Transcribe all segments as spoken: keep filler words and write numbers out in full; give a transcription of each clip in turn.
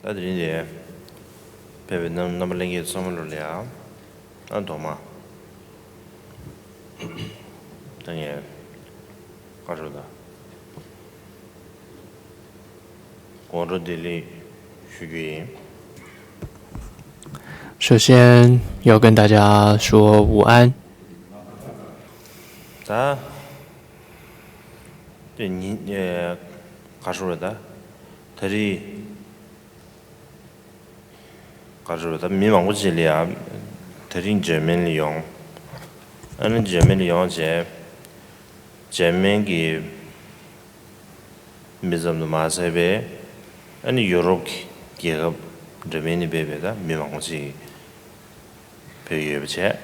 ད་དེ་རིང་འདིར་ཕེབས་པའི་རྣམ་རྣམ་པ་ལྷན་རྒྱས་ཚང་མ་ལོ་ལ་ཡ། ཨ་དོ་མ། ད་ངས་བཀའ་ཤོག་དང་དགོང་དྲོ་བདེ་ལེགས་ཞུ་རྒྱུ་ཡིན། 首先要跟大家说午安。 ད་དེ་ཉིན་ཨེ་ག་ཧྲུ་རེད་ད། ད་རེས་ག་ཧྲུ་རེད་ད། མི་མང་པོ་ཅིག་ལ་ཡ་ད་རིང་འཇར་མན་ལ་ཡོང་། ཨ་ནི་འཇར་མན་ལ་ཡོང་བྱས། འཇར་མན་གྱི་མི་ཙམ་དུ་མ་ཟད་པའི་ཨ་ནི་ཡུ་རོབ་ཀྱི་རྒྱལ་ཁབ་འདྲ་མིན་ནས་ཕེབས་པའི་ད་མི་མང་པོ་ཅིག་ཕེབས་ཡོད་པ་བྱས།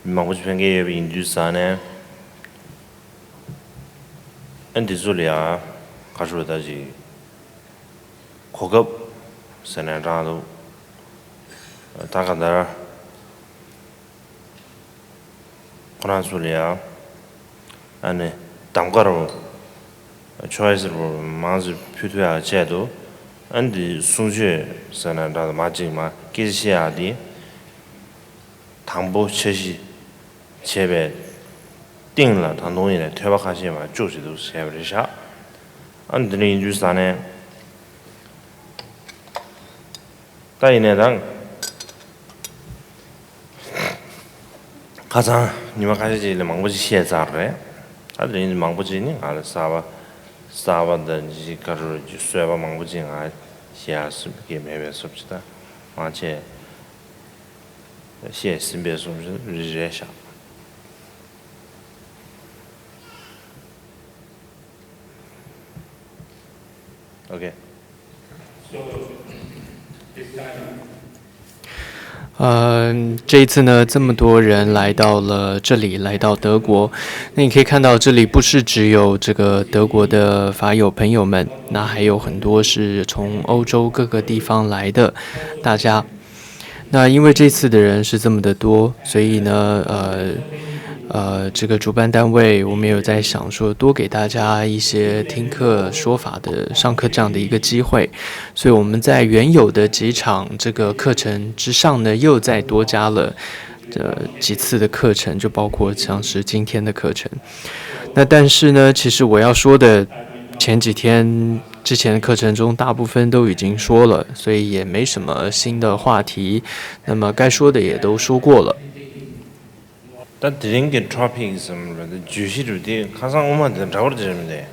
མི་མང་པོ་ཅིག་ཕེབས་མཁན་ཡོད་པ་ཡིན་དུས་ཙང་ནས། ཨ་འདི་ཚོ་ལ་ཡ་ག་ཧྲུ་ད་ཅིག་གོ་སྐབས་ཟེར་ནས་དྲངས་འདུག་ད་ག་ད་ཁོ་རང་ཚོ་ལ་ཡ་ཨ་ནི་གདམ་ག་རུ་ཆོ་ཡི་སི་རུ་མང་ཙམ་ཕུལ་ཐུབ་ཡག་ཆེད་དུ། ཨ་འདི་གསུང་ཆོས་ཟེར་ནས་དྲངས་འདུག་མ་གཅིག་མ་སྐད་ཆ་བཤད་ཡག་འདི། དང་པོ་འཆར་གཞི་བྱས་པའི་སྟེང་ལ་ད་དུང་ཡིན་ནའི་ཐོས་པ་ཁ་ཤས་མར་བཅུག་བྱེད་འདུག་བྱས་པ་རེད་ཤག་ཨ་འདི་འདྲ་ཡིན་དུས་ཙང་ནས། ད་ཡིན་ནའི་ད་ཁ་སང་ཉི་མ་ཁ་ཤས་ཅིག་ལ་མང་པོ་ཅིག་བཤད་ཚར་རེད། ད་དེ་རིང་མང་པོ་ཅིག་ནི་ང་ལ་གསར་པ་གསར་པ་དང་ཅིག་ག་རེ་ཅིག་གསོལ་བ་མང་པོ་ཅིག་ང་བཤད་ཡག་སུ་གི་མེད་པའི་བཟོ་ཅིག་ད་མང་ཆེ། བཤད་ཟིན་པའི་བཟོ་ཅིག་རེད་ཤག་ཨོ་ཁེ། 呃，这一次呢，这么多人来到了这里，来到德国。那你可以看到，这里不是只有这个德国的法友朋友们，那还有很多是从欧洲各个地方来的大家。那因为这次的人是这么的多，所以呢，呃，呃，这个主办单位我们有在想说，多给大家一些听课说法的上课这样的一个机会。所以我们在原有的几场这个课程之上呢，又再多加了呃几次的课程，就包括像是今天的课程。那但是呢，其实我要说的，前几天之前的课程中大部分都已经说了，所以也没什么新的话题。那么该说的也都说过了。 ད་དེ་རིང་གི་ཊོ་པིག་ཟེར་བ་རེད་དེ། བརྗོད་གཞི་རུ་དེ་ཁ་སང་དབུ་མ་དེ་འདྲ་བོ་རེད་མི་འདུག་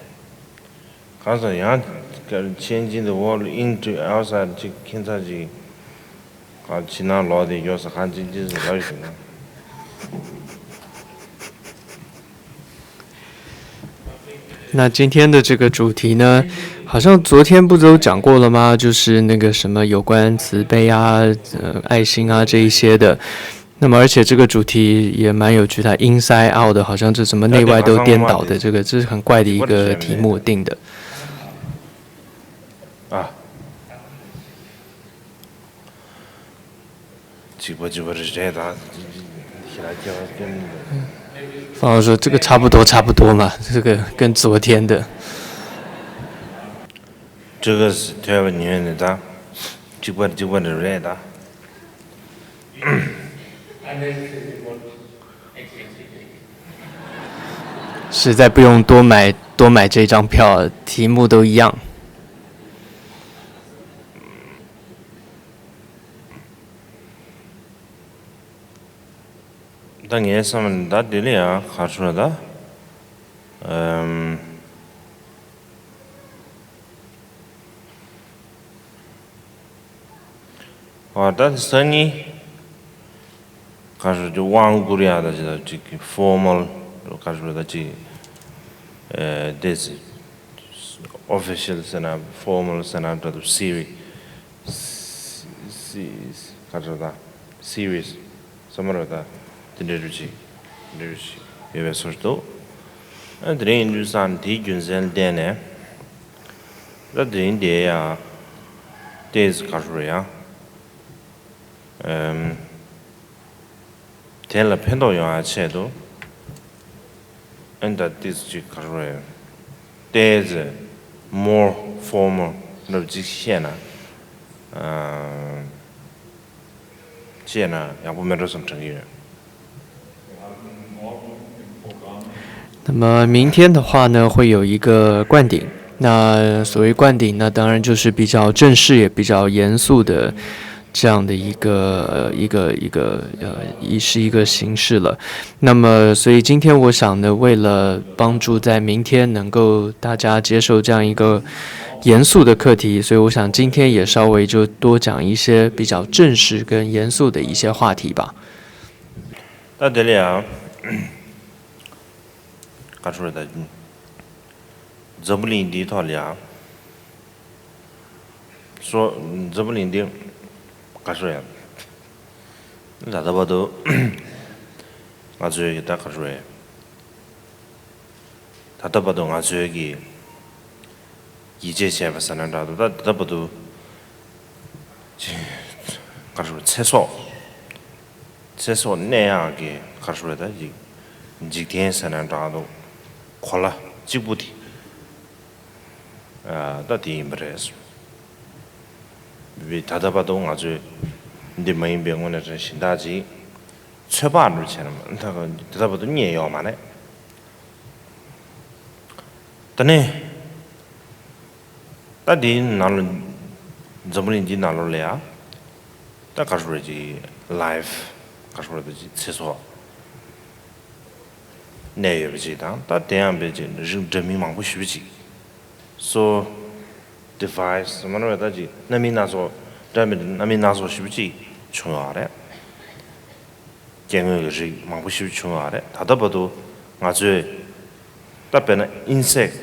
གང་ཟེར་ཡང་Changing the World into Outside ཅིག་ཁྱད་མཚར་ཅིག་ག་ཕྱི་ནང་ལོག་དེ་ཡོད་ས་གང་ཅིག་ཅིག་ཟེར་ལབ་ཡོད་ན། 那今天的这个主题呢，好像昨天不都讲过了吗？就是那个什么有关慈悲啊、呃、爱心啊这一些的。那么，而且这个主题也蛮有趣，它 inside out 的，好像这什么内外都颠倒的，这个这是很怪的一个题目定的。 ཨ། གཅིག་པ་གཅིག་པ་རེད་རེད་ད། ཞེ་ལ་སྐྱེ་བ་སྐྱེ་མི་འདུག 方老师，这个差不多，差不多嘛，这个跟昨天的。 ཊི་ཀ་སི་ཐོས་པ་ཉོས་ནས་ད། གཅིག་པ་གཅིག་པ་རེད་རེད་ད། 实在不用多买多买这张票，题目都一样。 ད་ངའི་བསམ་པ་ད་དེ་ལ་ཡང་ག་རེ་ཟེར་ད། ཨམ། ཨ་ད་སང་ཉིན་ག་རེ་ཟེར་དབང་བསྐུར་ཡག་ད་ཅིག་ད་ཅིག་ཕོར་མལ་ག་རེ་ཟེར་ད་ཅིག་ཨེ་དེ་ཨོ་ཕི་ཤལ་ཟེར་ན་ཕོར་མལ་ཟེར་ན་འདྲ་འདུག་སི་རི་སི་སི་ག་རེ་ཟེར་ད་སི་རི་ཡས་བསམ་བློ་ད་དེ་འདྲ་རུ་ཅིག་འདྲ་རུ་ཅིག་ཡོད་པའི་བཟོ་ཞིག་འདུག་ཨ་དེ་རིང་ཡིན་དུས་ཙང་དེའི་རྒྱུ་མཚན་ལ་བརྟེན་ནས་ད་དེ་རིང་དེ་ཡང་ཏོག་ཙམ་ག་རེ་ཟེར་ཡང་ཨམ། དེ་ལ་ཕན་ཐོགས་ཡོང་བའི་ཆེད་དུ། ཨ་ནི་ད་ཏོག་ཙམ་ཅིག་ག་རེ་ཟེར། ཏོག་ཙམ་more formal འདྲ་པོ་ཅིག་བཤད་ན། ཨ། བཤད་ན་ཡག་པོ་མེད་འགྲོ་བསམ་དྲན་གྱི་ཡོད། 那么明天的话呢，会有一个灌顶。那所谓灌顶呢，当然就是比较正式也比较严肃的这样的一个呃一个一个呃一是一个形式了。那么所以今天我想呢，为了帮助在明天能够大家接受这样一个严肃的课题，所以我想今天也稍微就多讲一些比较正式跟严肃的一些话题吧。 ད་དེ་ལ་ཡང་ག་རེ་ཟེར་ད། འཛམ་བུ་གླིང་འདིའི་ཐོག་ལ་ཡང་སོ། འཛམ་བུ་གླིང་འདི་ག་རེ་ཟེར་ཡང་ད་ལྟ་བར་དུ་ང་ཚོའི་གི་ད་ག་རེ་ཟེར། ད་ལྟ་བར་དུ་ང་ཚོའི་གི་ཡིད་ཆེས་བྱས་པ་ཟེར་ན་འདྲ་འདུག་ད་ད་ལྟ་བར་དུ་ཅི་ག་རེ་ཟེར། ཚེ་སྲོག་ཚེ་སྲོག་གནས་ཡག་གི་ག་རེ་ཟེར་ད་ཅིག་འཇིག་རྟེན་ཟེར་ན་འདྲ་འདུག་གོ་ལ་གཅིག་པུ་དེ། ཨ། ད་དེ་ཡིན་པ་རེད། བི་ད་ལྟ་བར་དུ་ང་ཚོས་འདི་མ་ཡིན་པའི་དངོས་གནས་དྲན་གཞི་བདག་ཅིག་ཚོད་དཔག་འགྲོ་བྱས་ན་ད་ད་ལྟ་བར་དུ་རྙེད་ཡོད་མ་རེད། ད་ནི་ད་འདིའི་ནང་ལ་འཛམ་བུ་གླིང་འདིའི་ནང་ལོགས་ལ་ཡ་ད་ག་རེ་ཟེར་ཅིག life ག་རེ་ཟེར་ཅིག་ཚེ་སྲོག་གནས་ཡོད་པ་ཅིག་དང་ད་དེ་ཡང་བས་ཅིག་རིགས་འདྲ་མིན་མང་པོ་ཞེ་པོ་ཅིག་སོ། device མ་ནོར་བའི་ད་ཅིག་རྣམ་སྨིན་སྣ་ཚོགས་འདྲ་མིན་རྣམ་སྨིན་སྣ་ཚོགས་ཞེ་པོ་ཅིག་བྱུང་ཡོད་རེད། སྐྱེ་དངོས་ཀྱི་རིགས་མང་པོ་ཞེ་པོ་བྱུང་ཡོད་རེད། ད་ལྟ་བར་དུ་ང་ཚོས་ད་དཔེར་ན་insect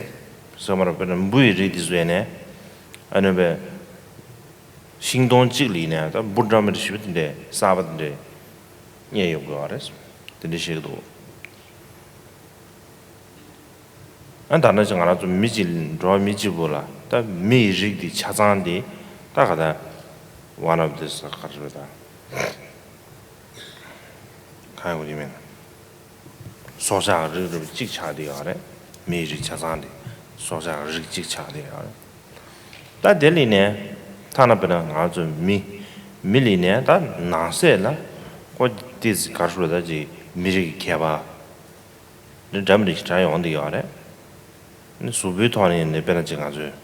ཟེར་མ་རེད། དཔེར་ན་འབུ་ཡི་རིགས་དེ་ཚོ་ཡིན་ནའི་ཨ་ནི་བས། ཤིང་སྡོང་གཅིག་ལ་ཡིན་ནའི་ད་འབུ་འདྲ་མི་འདྲ་ཞེ་པོ་དེ་འདྲའི་གསར་པ་དེ་འདྲའི་རྙེད་ཡོང་གི་ཡོད་རེད། དེ་འདྲ་བཤད་ཀྱི་འདུག་ཨ་ད་ནང་བཞིན་ང་རང་ཚོ་མི་གཅིག་འགྲོ་བ་མི་གཅིག་པུ་ལ་ད་མི་ཡི་རིགས་དེ་ཆ་ཚང་དེ་ད་ག་ད་one of this ག་རེ་ཟེར་ད་གང་ཡོང་གི་མིན། སྲོག་ཆགས་རིགས་རུས་གཅིག་ཆགས་བསྡད་ཡོད་རེད། མིའི་རིགས་ཆ་ཚང་དེ་སྲོག་ཆགས་རིགས་གཅིག་ཆགས་བསྡད་ཡོད་རེད། ད་དེ་ལ་ནས་ཐ་ན་དཔེར་ན་ང་ཚོ་མི་མི་ལ་ནས་ད་ནང་གསེས་ལ་ཁོ་ཏིས་ག་རེ་ཟེར་ད་ཅིག་མི་རིགས་ཀྱི་ཁྱད་པར་འདི་འདྲ་མི་འདྲ་ཞིག་དྲན་ཡོང་བསྡད་ཡོད་རེད། གཟུགས་པོའི་ཐོག་ནས་ནས་དཔེར་ན་ཅིག་ང་ཚོས་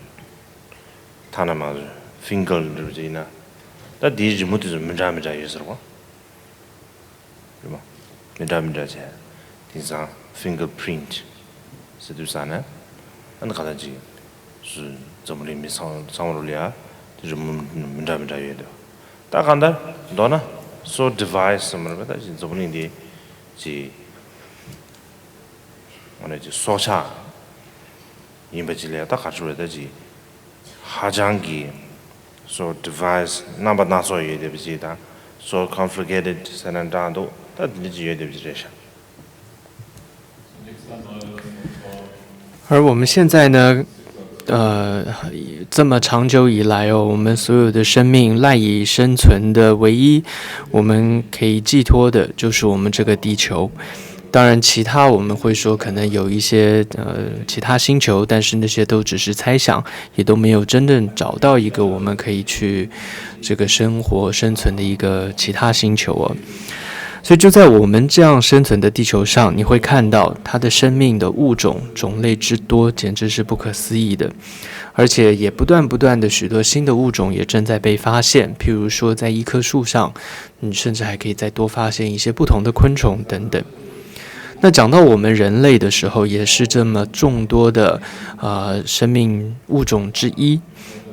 ཐ་ན་མ་ཚོས་ཕིང་གར་འདྲ་བ་ཅིག་ཡིན་ན་ད་དེའི་རི་མོ་དེ་ཚོ་མི་འདྲ་མི་འདྲ་ཡོད་ཟེར་བ། རེད་མ། མི་འདྲ་མི་འདྲ་བྱས། དེང་སང་ཕིང་གར་པི་རིན་ཊི་ཟེར་དུས་ཙང་ནས་ཨ་ནི་ག་ད་ཅིག་སུ་འཛམ་བུ་གླིང་མི་ཚང་ཚང་བ་རུ་ལ་ཡ་དེ་རི་མོ་མི་འདྲ་མི་འདྲ་ཡོད་འདུག་ད་གང་ལྟར་མདོར་ན་སོ་ཌི་བའི་སི་ཟེར་མ་རེད་པ། ད་ཅིག་འཛམ་བུ་གླིང་འདི་ཅིག་དངོས་གནས་ཅིག་སྲོག་ཆགས་ཡིན་པ་ཅིག་ལས་ད་ག་ཚོད་རེད། ད་ཅིག་ཧ་ཅང་གི་སོ་ཌི་བའི་སི་རྣམ་པ་སྣ་ཚོགས་ཡོད་བསྡད་པ་ཅིག་དང་སོ་ཀོམ་པི་ལི་ཀེ་ཊེཌ་ཟེར་ན་འདྲ་འདུག་ད་དེ་འདྲ་ཅིག་ཡོད་བསྡད་པ་ཅིག་རེད་ཤག 而我们现在呢，呃，这么长久以来哦，我们所有的生命赖以生存的唯一，我们可以寄托的就是我们这个地球。当然，其他我们会说可能有一些呃其他星球，但是那些都只是猜想，也都没有真正找到一个我们可以去这个生活生存的一个其他星球哦。所以就在我们这样生存的地球上，你会看到它的生命的物种种类之多，简直是不可思议的。而且也不断不断的许多新的物种也正在被发现，譬如说在一棵树上，你甚至还可以再多发现一些不同的昆虫等等。那讲到我们人类的时候，也是这么众多的呃生命物种之一。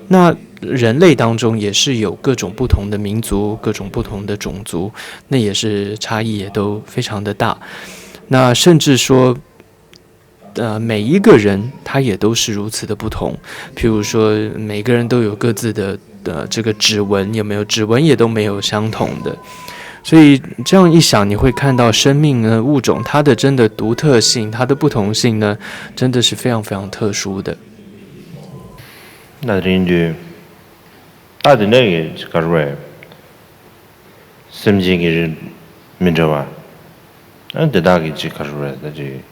那人类当中也是有各种不同的民族、各种不同的种族，那也是差异也都非常的大。那甚至说，呃，每一个人他也都是如此的不同。譬如说，每个人都有各自的呃这个指纹，有没有？指纹也都没有相同的。所以这样一想，你会看到生命呢，物种它的真的独特性，它的不同性呢，真的是非常非常特殊的。 ད་དེ་རིང་དུས་ད་དེ་འདྲ་གི་ག་རེ་བས། སེམས་ཅན་གྱི་རིགས་མི་འདྲ་བ། ཨ་དེ་དག་གི་ཅིག་ག་རེ་བས་ད་ཅིག་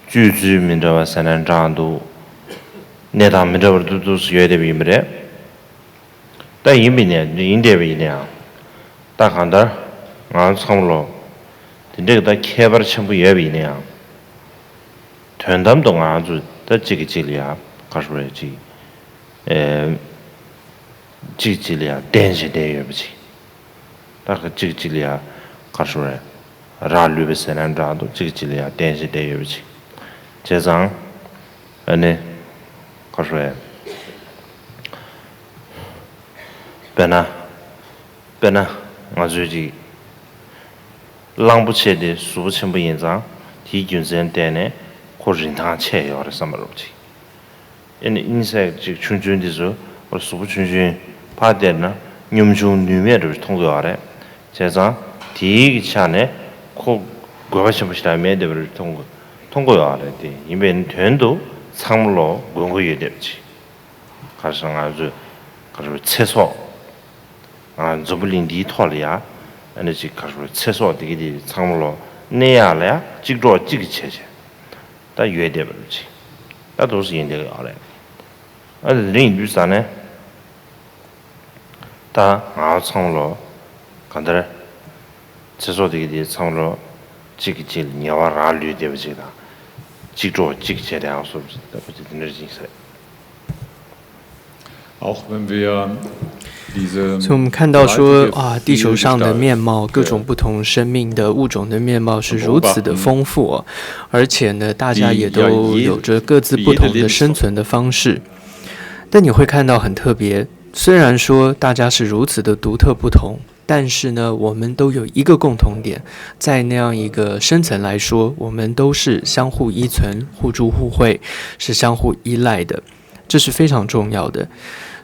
སྤྱོད་ཚུལ་མི་འདྲ་བ་ཟེར་ན་འདྲ་འདུག་གནས་སྟངས་མི་འདྲ་བར་འདུག་འདུག་སེ་ཡོད་བསྡད་པ་ཡིན་པ་རེད། ད་ཡིན་པ་ཡིན་ནའི་ཡིན་བསྡད་པ་ཡིན་ནའང་། ད་གང་ལྟར་ང་ཚང་མ་ལོ་དེ་འདྲའི་ད་ཁྱད་པར་ཆེན་པོ་ཡོད་པ་ཡིན་ནའང་། དོན་དམ་དུ་ང་ཚོ་ད་གཅིག་གིས་གཅིག་ལ་ཡ་ག་རེ་ཟེར་དགོས་རེད། གཅིག་ཨེ། གཅིག་གཅིག་ལ་ཡ་བརྟེན་བྱས་བསྡད་ཡོད་པ་ཅིག་ད་གཅིག་གཅིག་ལ་ཡ་ག་རེ་ཟེར་དགོས་རེད། རག་ལུས་པ་ཟེར་ན་འདྲ་འདུག་གཅིག་གཅིག་ལ་ཡ་བརྟེན་བྱས་བསྡད་ཡོད་པ་ཅིག་བྱས་ཙང་། ཨ་ནི། ག་རེ་ཟེར་དགོས་རེད། དཔེར་ན། དཔེར་ན། ང་ཚོའི་གཅིག་གླང་པོ་ཆེ་དེ་གཟུགས་པོ་ཆེན་པོ་ཡིན་ཙང་། དེའི་རྒྱུ་མཚན་བརྟེན་ནས་ཁོ་རིན་ཐང་ཆེ་ཡོད་རེད་བསམ་པ་རེད་ཅིག་ཨེ་ནི་ཨིན་སེག་ཅིག་ཆུང་ཆུང་དེ་ཚོ་གཟུགས་པོ་ཆུང་ཆུང་ཕར་བལྟས་ན་སྙོམ་ཆུང་ནུས་མེད་འདྲ་པོ་ཞིག་མཐོང་གི་ཡོད་རེད། བྱས་ཙང་དེའི་གི་ཆ་ནས་ཁོ་དགོས་པ་ཆེན་པོ་ཞིག་ད་མེད་བསྡད་པ་རེད་མཐོང་གི་མཐོང་གི་ཡོད་རེད། དེ་ཡིན་པའི་དོན་དུ་ཚང་མ་ལོ་དགོས་མཁོ་ཡོད་བསྡད་པ་ཅིག་ག་རེ་ཟེར་ང་ཚོས་ག་རེ་ཟེར་ཚེ་སྲོག་ང་འཛམ་བུ་གླིང་འདིའི་ཐོག་ལ་ཡ་ཨ་ནི་ཅིག་ག་རེ་ཟེར་ཚེ་སྲོག་འདི་གི་དེ་ཚང་མ་ལོ་གནས་ཡག་ལ་ཡ་གཅིག་གྲོགས་གཅིག་གིས་བྱས་བྱས་ད་ཡོད་བསྡད་པ་རེད་ཅིག་ད་འདུག་སེ་ཡིན་བསྡད་ཡོད་རེད། ཨ་ནི་དེ་འདྲ་ཡིན་དུས་ཙང་ནས་ད་ང་ཚང་མ་ལོ་གང་ལྟར་ཚེ་སྲོག་འདི་གི་དེ་ཚང་མ་ལོ་གཅིག་གིས་གཅིག་ལ་ཉེ་བར་རག་ལུས་བསྡད་པ་ཅིག་དང་། གཅིག་གྲོགས་གཅིག་བྱས་ཏེ་ཨང་སོབ་ཅིག་ད་ཁོ་ཚོ་དེ་འདྲ་ཅིག་ཡིན་ས་རེད། 所以我们看到说，啊，地球上的面貌，各种不同生命的物种的面貌是如此的丰富哦，而且呢，大家也都有着各自不同的生存的方式。但你会看到很特别，虽然说大家是如此的独特不同，但是呢，我们都有一个共同点，在那样一个深层来说，我们都是相互依存、互助互惠，是相互依赖的。这是非常重要的。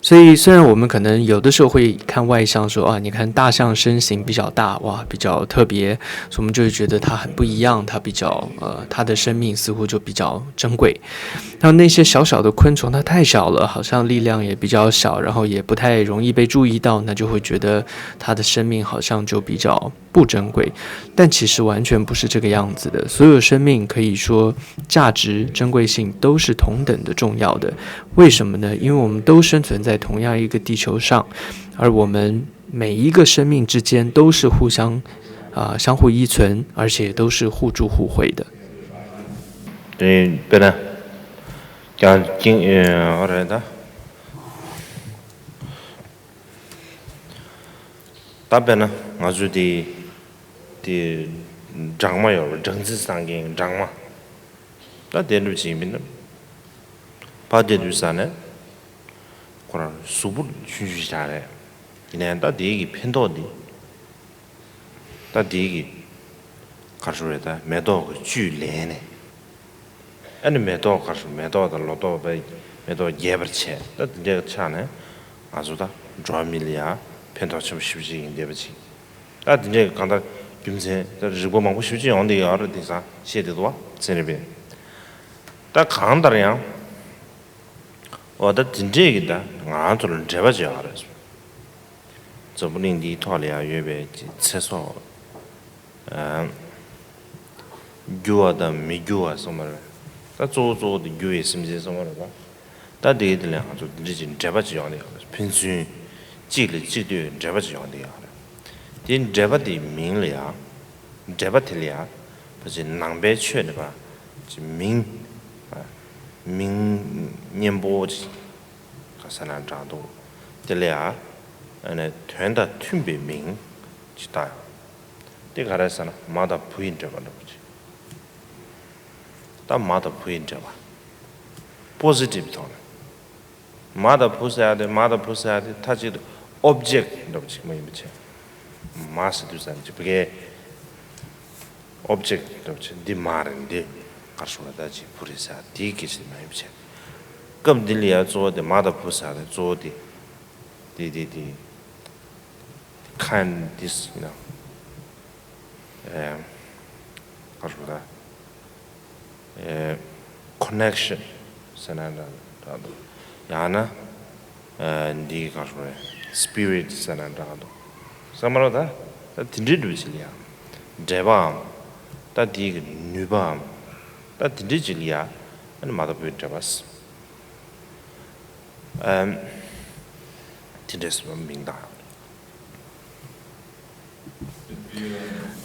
所以，虽然我们可能有的时候会看外向说，啊，你看大象身形比较大，哇，比较特别，所以我们就会觉得它很不一样，它比较，呃，它的生命似乎就比较珍贵。那那些小小的昆虫，它太小了，好像力量也比较小，然后也不太容易被注意到，那就会觉得它的生命好像就比较不珍贵。但其实完全不是这个样子的，所有生命可以说价值、珍贵性都是同等的重要的。为什么呢？因为我们都生存在同样一个地球上，而我们每一个生命之间都是互相，啊，相互依存，而且都是互助互惠的。 དེ་དཔེར་ན། ཀྱང་ཀྱིང་ཨེ་ཨོ་རེད་ད། ད་དཔེར་ན་ང་ཚོ་དེ་དེ་སྦྲང་མ་ཡོད་རེད། སྦྲང་རྩི་བཟང་མཁན་སྦྲང་མ། ད་དེ་འདྲ་ཅིག་ཡིན་པས་ན། ཕར་དེ་དུས་ས་ནས་ཁོ་རང་གཟུགས་པོ་ཆུང་ཆུང་ཞིག་རེད། ཡིན་ནའི་ད་དེའི་གི་ཕན་ཐོགས་འདི། ད་དེའི་གི་ག་རེ་ཟེར་དགོས་རེད། ད་མེ་ཏོག་གི་བཅུད་ལེན་ནས། ཨ་ནི་མེ་ཏོག་ག་རེ་ཟེར། མེ་ཏོག་དང་ལོ་ཏོག་པའི་མེ་ཏོག་རྒྱས་པར་བྱས། ད་དེ་འདྲའི་ཆ་ནས་ང་ཚོ་ད་འགྲོ་བ་མི་ལ་ཡ་ཕན་ཐོགས་ཆེན་པོ་ཞེ་པོ་ཅིག་ཡིན་བསྡད་པ་ཅིག་ད་དེ་འདྲའི་གང་ལྟར་རྒྱུ་མཚན་ད་རིགས་པ་མང་པོ་ཞེ་པོ་ཅིག་ཡོང་བསྡད་ཡོད་རེད། དེང་སང་བཤད་བསྡད་འདུག་བ། ཚན་རིག་པས། ད་གང་ལྟར་ཡང་། འོ་ད་དེ་འདྲས་ཀྱི་ད་ང་ཚོ་ལ་འབྲེལ་བ་ཅིག་ཡོད་རེད། འཛམ་བུ་གླིང་འདིའི་ཐོག་ལ་ཡང་ཡོད་པའི་ཚེ་སྲོག་ཨ། རྒྱུ་བ་དང་མི་རྒྱུ་བ་གསུངས་པ་རེད། ད་གཙོ་བོ་གཙོ་བོ་དེ་རྒྱུ་བའི་སེམས་ཅན་གསུངས་པ་རེད་པ། ད་དེ་གི་དེ་ལས་ང་ཚོ་འདི་འདྲ་ཅིག་འབྲེལ་བ་ཅིག་ཡོང་གི་ཡོད་རེད། ཕན་ཚུན་གཅིག་ལ་གཅིག་ལྟོས་འབྲེལ་བ་ཅིག་ཡོང་གི་ཡོད་རེད། དེ་འབྲེལ་བ་དེའི་མིང་ལ་ཡང་། འབྲེལ་བ་དེ་ལ་ཡང་། ཕལ་ཆེར་ནང་པའི་ཆོས་ནས་པ། ཅིག་མིང་། མིང་སྙན་པོ་ཅིག་ག་ཟེར་ན་འདྲ་འདུག་དེ་ལ་ཡང་། ཨ་ནི་དོན་དང་མཐུན་པའི་མིང་ཅིག་བཏགས་ཡོད། དེ་ག་རེ་ཟེར་ན་མ་དང་བུ་ཡི་འབྲེལ་བ་འདྲ་པོ་ཅིག་ད་མ་དང་བུ་ཡི་འབྲེལ་བ། པོ་ཟི་ཊིབ་ཐོག་ནས། མ་དང་བུ་ཟེར་ཡ་དེ། མ་དང་བུ་ཟེར་ཡ་དེ་མཐའ་གཅིག་ཏུ་ཨོབ་ཇེག་འདྲ་པོ་ཅིག་མ་ཡིན་པ་བྱས། མ་ཟེར་དུས་ཙམ་ཅིག་བི་ཀའི་ཨོབ་ཇེག་འདྲ་པོ་ཅིག་འདི་མ་རེད། འདི་ག་རེ་ཟེར་དགོས་རེད། ད་ཅིག་བུ་རེད་ཟེར་ཡ་དེའི་སྐད་ཆ་དེ་མ་ཡིན་པ་བྱས། སྐབས་འདི་ལ་ཡ་གཙོ་བོ་དེ་མ་དང་བུ་ཟེར་ཡ་དེ་གཙོ་བོ་དེ། དེ་དེ་དེ། kind this you know ཨེ། ག་རེ་ཟེར་དགོས་རེད། ཨེ། ཁོ་ནེག་ཤན་ཟེར་ན་འདྲ་འདྲ་འདུག་ཡང་ན། ཨེ། འདི་ག་རེ་ཟེར་དགོས་རེད། སི་པི་རིཊ་ཟེར་ན་འདྲ་འདུག་བསམ་པ་རེད་ད། ད་དེ་འདྲའི་འདྲ་པོ་ཅིག་ལ་ཡ། འབྲེལ་བའམ། ད་དེའི་གི་ནུས་པའམ། ད་དེ་འདྲའི་ཅིག་ལ་ཡ། ཨ་ནི་མ་དང་བུའི་འབྲེལ་བ། 嗯，听这什么名堂？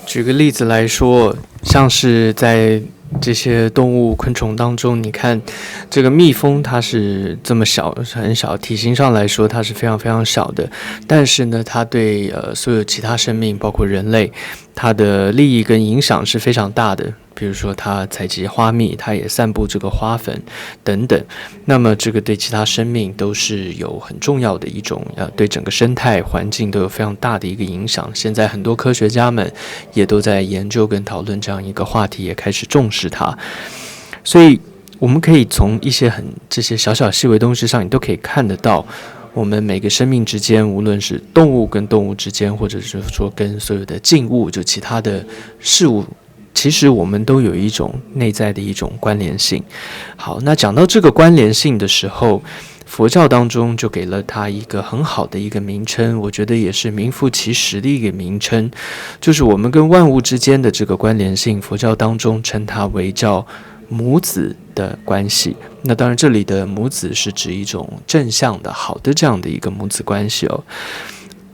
举个例子来说，像是在这些动物昆虫当中，你看这个蜜蜂，它是这么小，很小，体型上来说它是非常非常小的，但是呢，它对呃所有其他生命，包括人类，它的利益跟影响是非常大的。比如说，它采集花蜜，它也散布这个花粉等等。那么，这个对其他生命都是有很重要的一种，呃，对整个生态环境都有非常大的一个影响。现在很多科学家们也都在研究跟讨论这样一个话题，也开始重视它。所以，我们可以从一些很这些小小细微东西上，你都可以看得到，我们每个生命之间，无论是动物跟动物之间，或者是说跟所有的静物，就其他的事物，其实我们都有一种内在的一种关联性。好，那讲到这个关联性的时候，佛教当中就给了它一个很好的一个名称，我觉得也是名副其实的一个名称，就是我们跟万物之间的这个关联性，佛教当中称它为叫母子的关系。那当然，这里的母子是指一种正向的、好的这样的一个母子关系哦。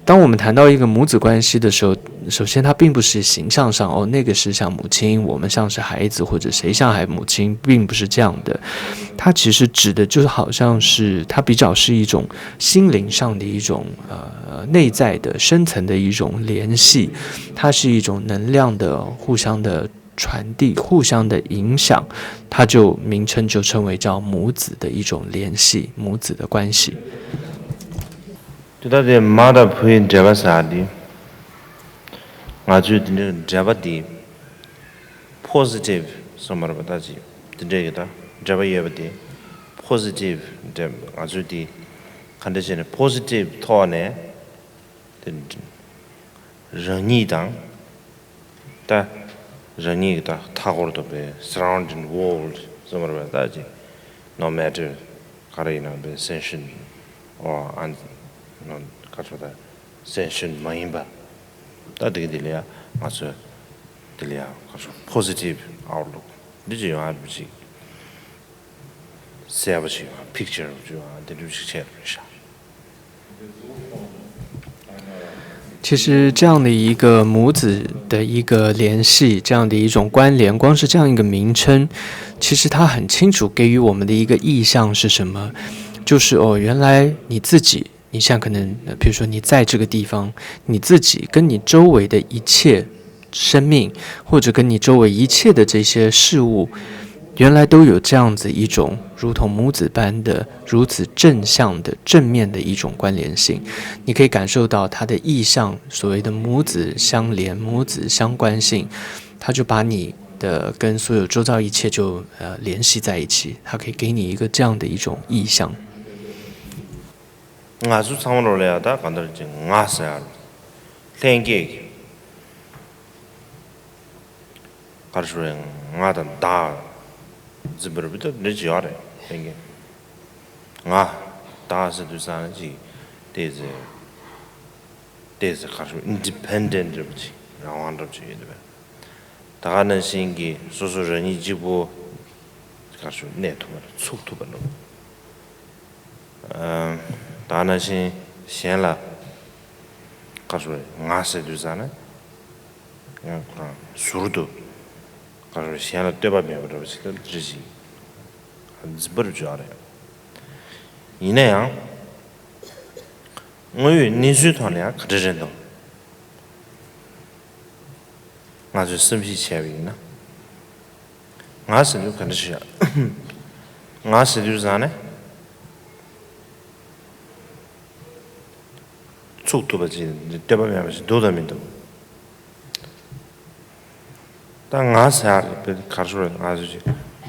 当我们谈到一个母子关系的时候，首先它并不是形象上哦，那个是像母亲，我们像是孩子，或者谁像孩母亲，并不是这样的。它其实指的就是好像是它比较是一种心灵上的一种呃内在的深层的一种联系，它是一种能量的互相的传递、互相的影响，它就名称就称为叫母子的一种联系，母子的关系。 དེ་ལྟ་སྟེ་མ་དང་བུ་ཡི་འབྲེལ་བ་ཟེར་ཡ་དེ། ང་ཚོས་དེ་འདྲའི་འབྲེལ་བ་དེ་positive་སོང་མ་རེད་པ། ད་ཅི་དེ་འདྲའི་གི་ད་འབྲེལ་བ་ཡོད་པ་དེ་positive་འབྲེལ། ང་ཚོས་དེ་ག་འདྲ་བྱས་ནས་positive་ཐོག་ནས་དེ་རང་ཉིད་དང་། ད་རང་ཉིད་ཀྱི་ད་མཐའ་འཁོར་དུ་པའི་surrounding world་ཟེར་བ་རེད་པ། ད་ཅིག་no matter་ག་རེ་ཡིན་ན་པའི་sentient or un- no- ག་ཚོད་ད་sentient་མ་ཡིན་པ། ད་དེ་གི་དེ་ལ་ཡ་ང་ཚོས་དེ་ལ་ཡ་ག་ཚོད་positive outlook་འདི་ཅིག་ཡོང་ཡ་ཅིག་གསལ་པོ་ཞིག་ཡོང་། picture་ཅིག་ཡོང་། དེ་འདྲ་ཞིག་བྱས་པ་རེད་ཤག 其实这样的一个母子的一个联系，这样的一种关联，光是这样一个名称，其实它很清楚给予我们的一个意象是什么？就是哦，原来你自己，你像可能，呃比如说你在这个地方，你自己跟你周围的一切生命，或者跟你周围一切的这些事物，原来都有这样子一种如同母子般的、如此正向的、正面的一种关联性。你可以感受到它的意象，所谓的母子相连、母子相关性，它就把你的跟所有周遭一切就呃联系在一起，它可以给你一个这样的一种意象。 ང་ཚོ་ཚང་མ་ལོ་ལ་ཡ་ད་གང་ལྟར་གྱི་ང་ཟེར་ཡ་ལྷན་སྐྱེས་ཀྱི་གར་ཞུ་རེ་ང་དང་བདག་འཛིན་པར་བི་ད་འདྲ་ཅི་ཡོད་རེད། ལྷན་སྐྱེས་ང་བདག་ཟེར་དུས་ཙང་ཅིག་ཏོག་ཙམ་ཏོག་ཙམ་གར་ཞུ་independent་འདྲ་པོ་ཅིག་རང་དབང་འདྲ་པོ་ཅིག་ཡོད་དེ། བས། ད་ག་ནང་བཞིན་གྱི་སོ་སོ་རང་ཉིད་གཅིག་པུ་གར་ཞུ་གནས་ཐུབ་པ་ཚུགས་ཐུབ་པ་འདྲ་པོ། ཨ། ད་ག་ནང་བཞིན་གཞན་ལ་གར་ཞུ་ང་ཟེར་དུས་ཙང་ན་ཡང་ཁོ་རང་ཟུར་དུ་གར་ཞུ་གཞན་ལ་ལྟོས་པ་མེད་པ་འདྲ་པོ་ཞིག་ལ་འདྲི་ཞིག་འཛིན་པར་བྱ་བ་རེད། ཡིན་ན་ཡང་དངོས་ཡོད་གནས་ཚུལ་ཐོག་ནས་ཡང་ག་འདྲ་རེད་འདུག་ང་ཚོས་བསམ་གཞིག་བྱས་པ་ཡིན་ན། ང་ཟེར་དུས་ག་འདྲ་ཞིག་ང་ཟེར་དུས་ཙང་ནས་ཚུགས་ཐུབ་པ་ཅིག་ལྟོས་པ་མེད་པ་ཞིག་འདུག་དང་མི་འདུག་ད་ང་ཟེར་ཡག་གི་གར་ཞོར་ང་ཚོ་ཅིག་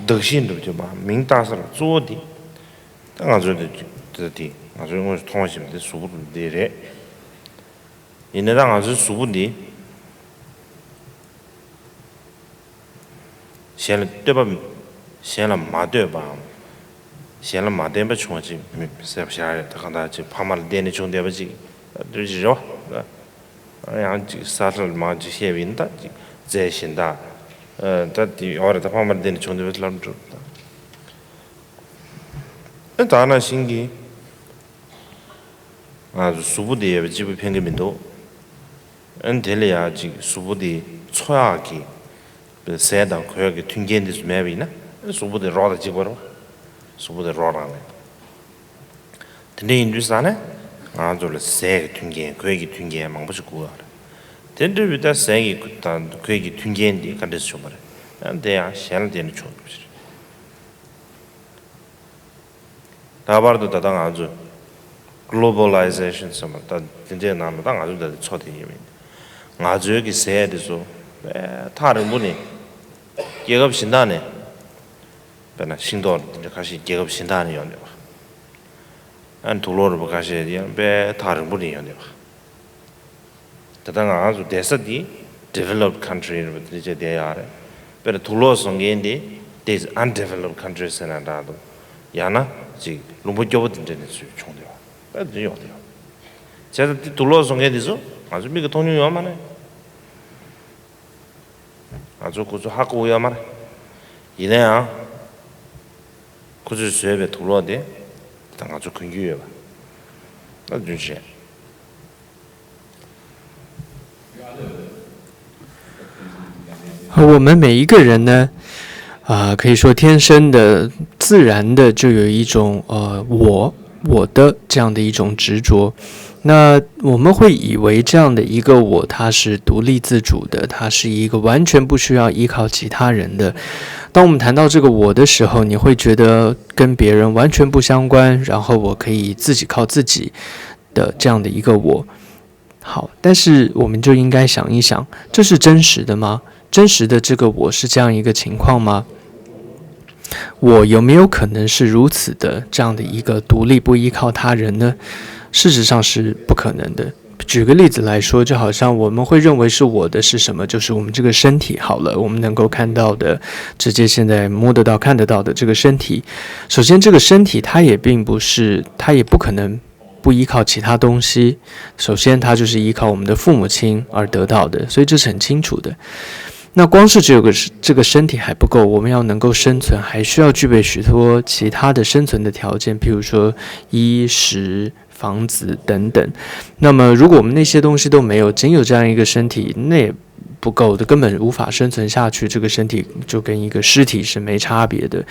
གདགས་གཞི་འདུག་ཅིག་མ་མིང་བཏགས་ས་ལ་གཙོ་བོ་འདི་ད་ང་ཚོ་འདི་འདི་ང་ཚོའི་དངོས་སུ་མཐོང་བཞིན་པ་འདི་གཟུགས་པོ་འདི་རེད། ཡིན་ནའི་ད་ང་ཚོའི་གཟུགས་པོ་འདི་གཞན་ལ་ལྟོས་པ་གཞན་ལ་མ་ལྟོས་པའམ་གཞན་ལ་མ་བརྟེན་པ་བྱུང་བ་ཅིག་མི་གསལ་པོ་ཞིག་རེད། ད་གང་ལྟར་ཅིག་ཕ་མ་ལ་བརྟེན་ནས་བྱུང་བསྡད་པ་ཅིག་འདི་ཅིག་རེད་བ། ཡང་ཅིག་ས་ཁྲ་ལ་མང་ཅིག་བཤད་པ་ཡིན་ད་ཅིག་རྫས་གཞན་དག་ད་འདི་ཡོད་རེད། ད་ཕ་མ་ལ་བརྟེན་ནས་བྱུང་བསྡད་པ་ལབ་འགྲོ། ཨེ་ད་ནང་བཞིན་གྱི་ ང་ཚོ་གཟུགས་པོ་དེ་ཡོད་པ་གཅིག་པུ་ཕན་གྱི་མི་འདུག་ཨ་ནི་དེ་ལ་ཡང་ཅིག་གཟུགས་པོ་དེ་འཚོ་ཡག་གི་ཟས་དང་གོས་ཀྱི་མཐུན་རྐྱེན་དེ་ཚོ་མེད་པ་ཡིན་ན། གཟུགས་པོ་དེ་རོགས་དང་གཅིག་པ་རེད་བ། གཟུགས་པོ་དེ་རོགས་རང་རེད། དེ་འདྲ་ཡིན་དུས་ཙང་ནས་ང་ཚོ་ལ་ཟས་ཀྱི་མཐུན་རྐྱེན་གོས་ཀྱི་མཐུན་རྐྱེན་མང་པོ་ཞིག་དགོས་ཡོད་རེད། དེ་འདྲ་བའི་ད་ཟས་ཀྱི་དང་གོས་ཀྱི་མཐུན་རྐྱེན་དེ་ག་འདྲས་བྱུང་བ་རེད། ཡང་དེ་ཡང་གཞན་ལ་བརྟེན་ནས་བྱུང་ཡོད་པ་ཞིག་རེད། ལྷག་པར་དུ་ད་ལྟ་ང་ཚོ་གོ་ལོ་བོ་ལའི་ཟེ་ཤན་ཟེར་བ་ད་དེ་འདྲའི་ནང་ལ་ད་ང་ཚོ་ད་ལྟ་འཚོ་བསྡད་ཡོད་པ་ཡིན། ང་ཚོའི་གི་ཟས་དེ་ཚོ་དཔེ་ཐག་རིང་པོ་ནས་རྒྱལ་ཁབ་གཞན་དག་ནས། དཔེར་ན་ཤིང་ཏོག་དེ་འདྲ་ཁ་ཤས་རྒྱལ་ཁབ་གཞན་དག་ནས་ཡོང་བསྡད་པ། ཨ་ནི་དུག་ལོག་རིལ་བུ་ཁ་ཤས་དེ་ཡང་དཔེ་ཐག་རིང་པོ་ནས་ཡོང་བསྡད་པ། ད་ལྟ་ང་རང་ཚོ་བསྡད་ས་འདི་ཌི་ཝེ་ལོབ་ཌི་ཁན་ཊི་རི་རེད་པ། དེ་འདྲ་བྱས་བསྡད་ཡོད་རེད། དཔེར་ན་དུག་ལོག་བཟོ་མཁན་དེ་དེ་ཨན་ཌི་ཝེ་ལོབ་ཌི་ཁན་ཊི་རི་ཟེར་ན་འདྲ་འདུག་ཡང་ན་ཅིག་ལུང་པ་སྐྱོ་པོ་དེ་འདྲ་ནས་ཚུར་བྱུང་བསྡད་པ། ད་དེ་ཡོང་བསྡད་ཡོད། བྱས་ཙང་དེ་དུག་ལོག་བཟོ་མཁན་དེ་ཚོ་ང་ཚོ་མིག་གིས་མཐོང་མྱོང་ཡོད་མ་རེད། ང་ཚོ་ཁོ་ཚོ་ཧ་གོ་ཡོད་མ་རེད། ཡིན་ན་ཡང་ཁོ་ཚོས་བཟོས་པའི་དུག་ལོག་དེ་ད་ང་ཚོ་གོན་རྒྱུ་ཡོད་པ་ད་རྒྱུན་ཆད། 而我们每一个人呢，啊、可以说天生的、自然的就有一种呃我、我的这样的一种执着。那我们会以为这样的一个我，它是独立自主的，它是一个完全不需要依靠其他人的。当我们谈到这个我的时候，你会觉得跟别人完全不相关，然后我可以自己靠自己的这样的一个我。好，但是我们就应该想一想，这是真实的吗？真实的这个我是这样一个情况吗？我有没有可能是如此的这样的一个独立不依靠他人呢？事实上是不可能的。举个例子来说，就好像我们会认为是我的是什么？就是我们这个身体好了，我们能够看到的，直接现在摸得到、看得到的这个身体。首先，这个身体它也并不是，它也不可能不依靠其他东西。首先，它就是依靠我们的父母亲而得到的，所以这是很清楚的。那光是只有个这个身体还不够，我们要能够生存，还需要具备许多其他的生存的条件，譬如说衣食、房子等等。那么，如果我们那些东西都没有，仅有这样一个身体，那也不够的，根本无法生存下去。这个身体就跟一个尸体是没差别的。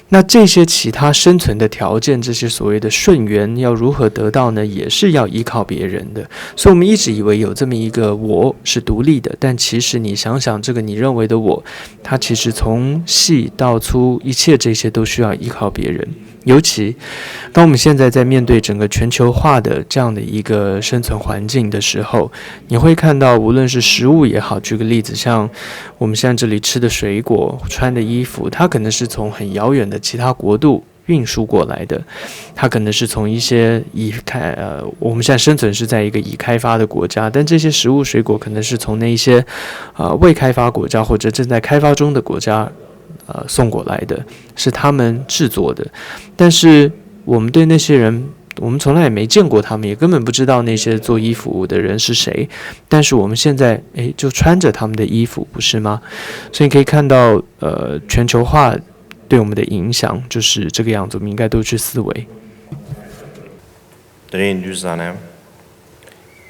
那这些其他生存的条件，这些所谓的顺缘，要如何得到呢？也是要依靠别人的。所以我们一直以为有这么一个我是独立的，但其实你想想，这个你认为的我，它其实从细到粗，一切这些都需要依靠别人。尤其当我们现在在面对整个全球化的这样的一个生存环境的时候，你会看到，无论是食物也好，举个例子，像我们现在这里吃的水果、穿的衣服，它可能是从很遥远的其他国度运输过来的，它可能是从一些已开呃，我们现在生存是在一个已开发的国家，但这些食物水果可能是从那一些呃未开发国家或者正在开发中的国家呃送过来的，是他们制作的。但是我们对那些人，我们从来也没见过他们，也根本不知道那些做衣服的人是谁。但是我们现在诶就穿着他们的衣服，不是吗？所以你可以看到，呃，全球化对我们的影响就是这个样子，我们应该多去思维。 དེ་རིང་དུས་ས་ནས་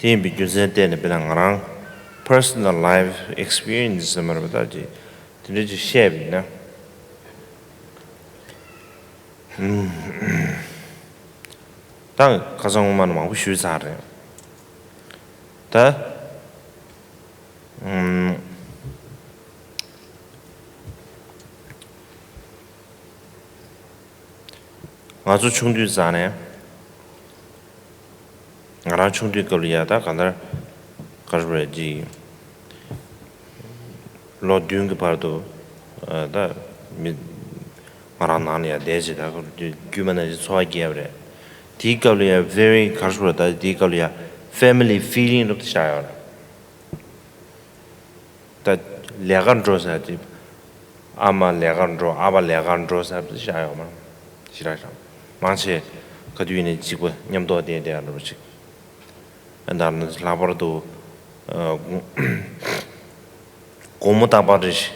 དེ་ཡིན་པའི་རྒྱུ་མཚན་བལྟས་ནས་དཔེར་ན་ང་རང་personal life experience ཟེར་མ་རེད་པ། ད་ཅི་དེ་འདྲ་ཅིག་བཤད་པ་ཡིན་ན། ད་ཁ་སང་སྔོན་མ་ནས་མང་པོ་ཞུས་ཚར་རེད། ད། ང་ཚོ་ཆུང་དུས་ཙང་ནས། ང་རང་ཆུང་དུས་སྐབས་ལ་ཡ་ད་གང་ལྟར་ག་རེ་རེད་ཅིག་ལོ་བདུན་གྱི་བར་དུ་ད་མི་ང་རང་ནང་ལ་ཡ་བསྡད་བྱས་ད་དཀྱུས་མ་ནང་བཞིན་འཚོ་བ་སྐྱེལ་བ་རེད། དེའི་སྐབས་ལ་ཡ་very ག་རེ་རེད། ད་དེའི་སྐབས་ལ་ཡ་family feeling རབ་ཏུ་ཤར་ཡོད་རེད། ད་ལས་ཀར་འགྲོ་ཟེར་དེ། ཨ་མ་ལས་ཀར་འགྲོ། ཨ་ཕ་ལས་ཀར་འགྲོ་ཟེར་དེ་བཞག་ཡོད་མ་རེད། ཞེ་དྲག་ཤོས་མང་ཆེ་ག་དུས་ནས་གཅིག་པ་མཉམ་དུ་བསྡད་བསྡད་ཡ་འདྲ་པོ་ཅིག་ཨ་ད་ནི་ལྷག་པར་དུ་ཨ་དགོང་མོ་རྟག་པར་རེ་ཞིག་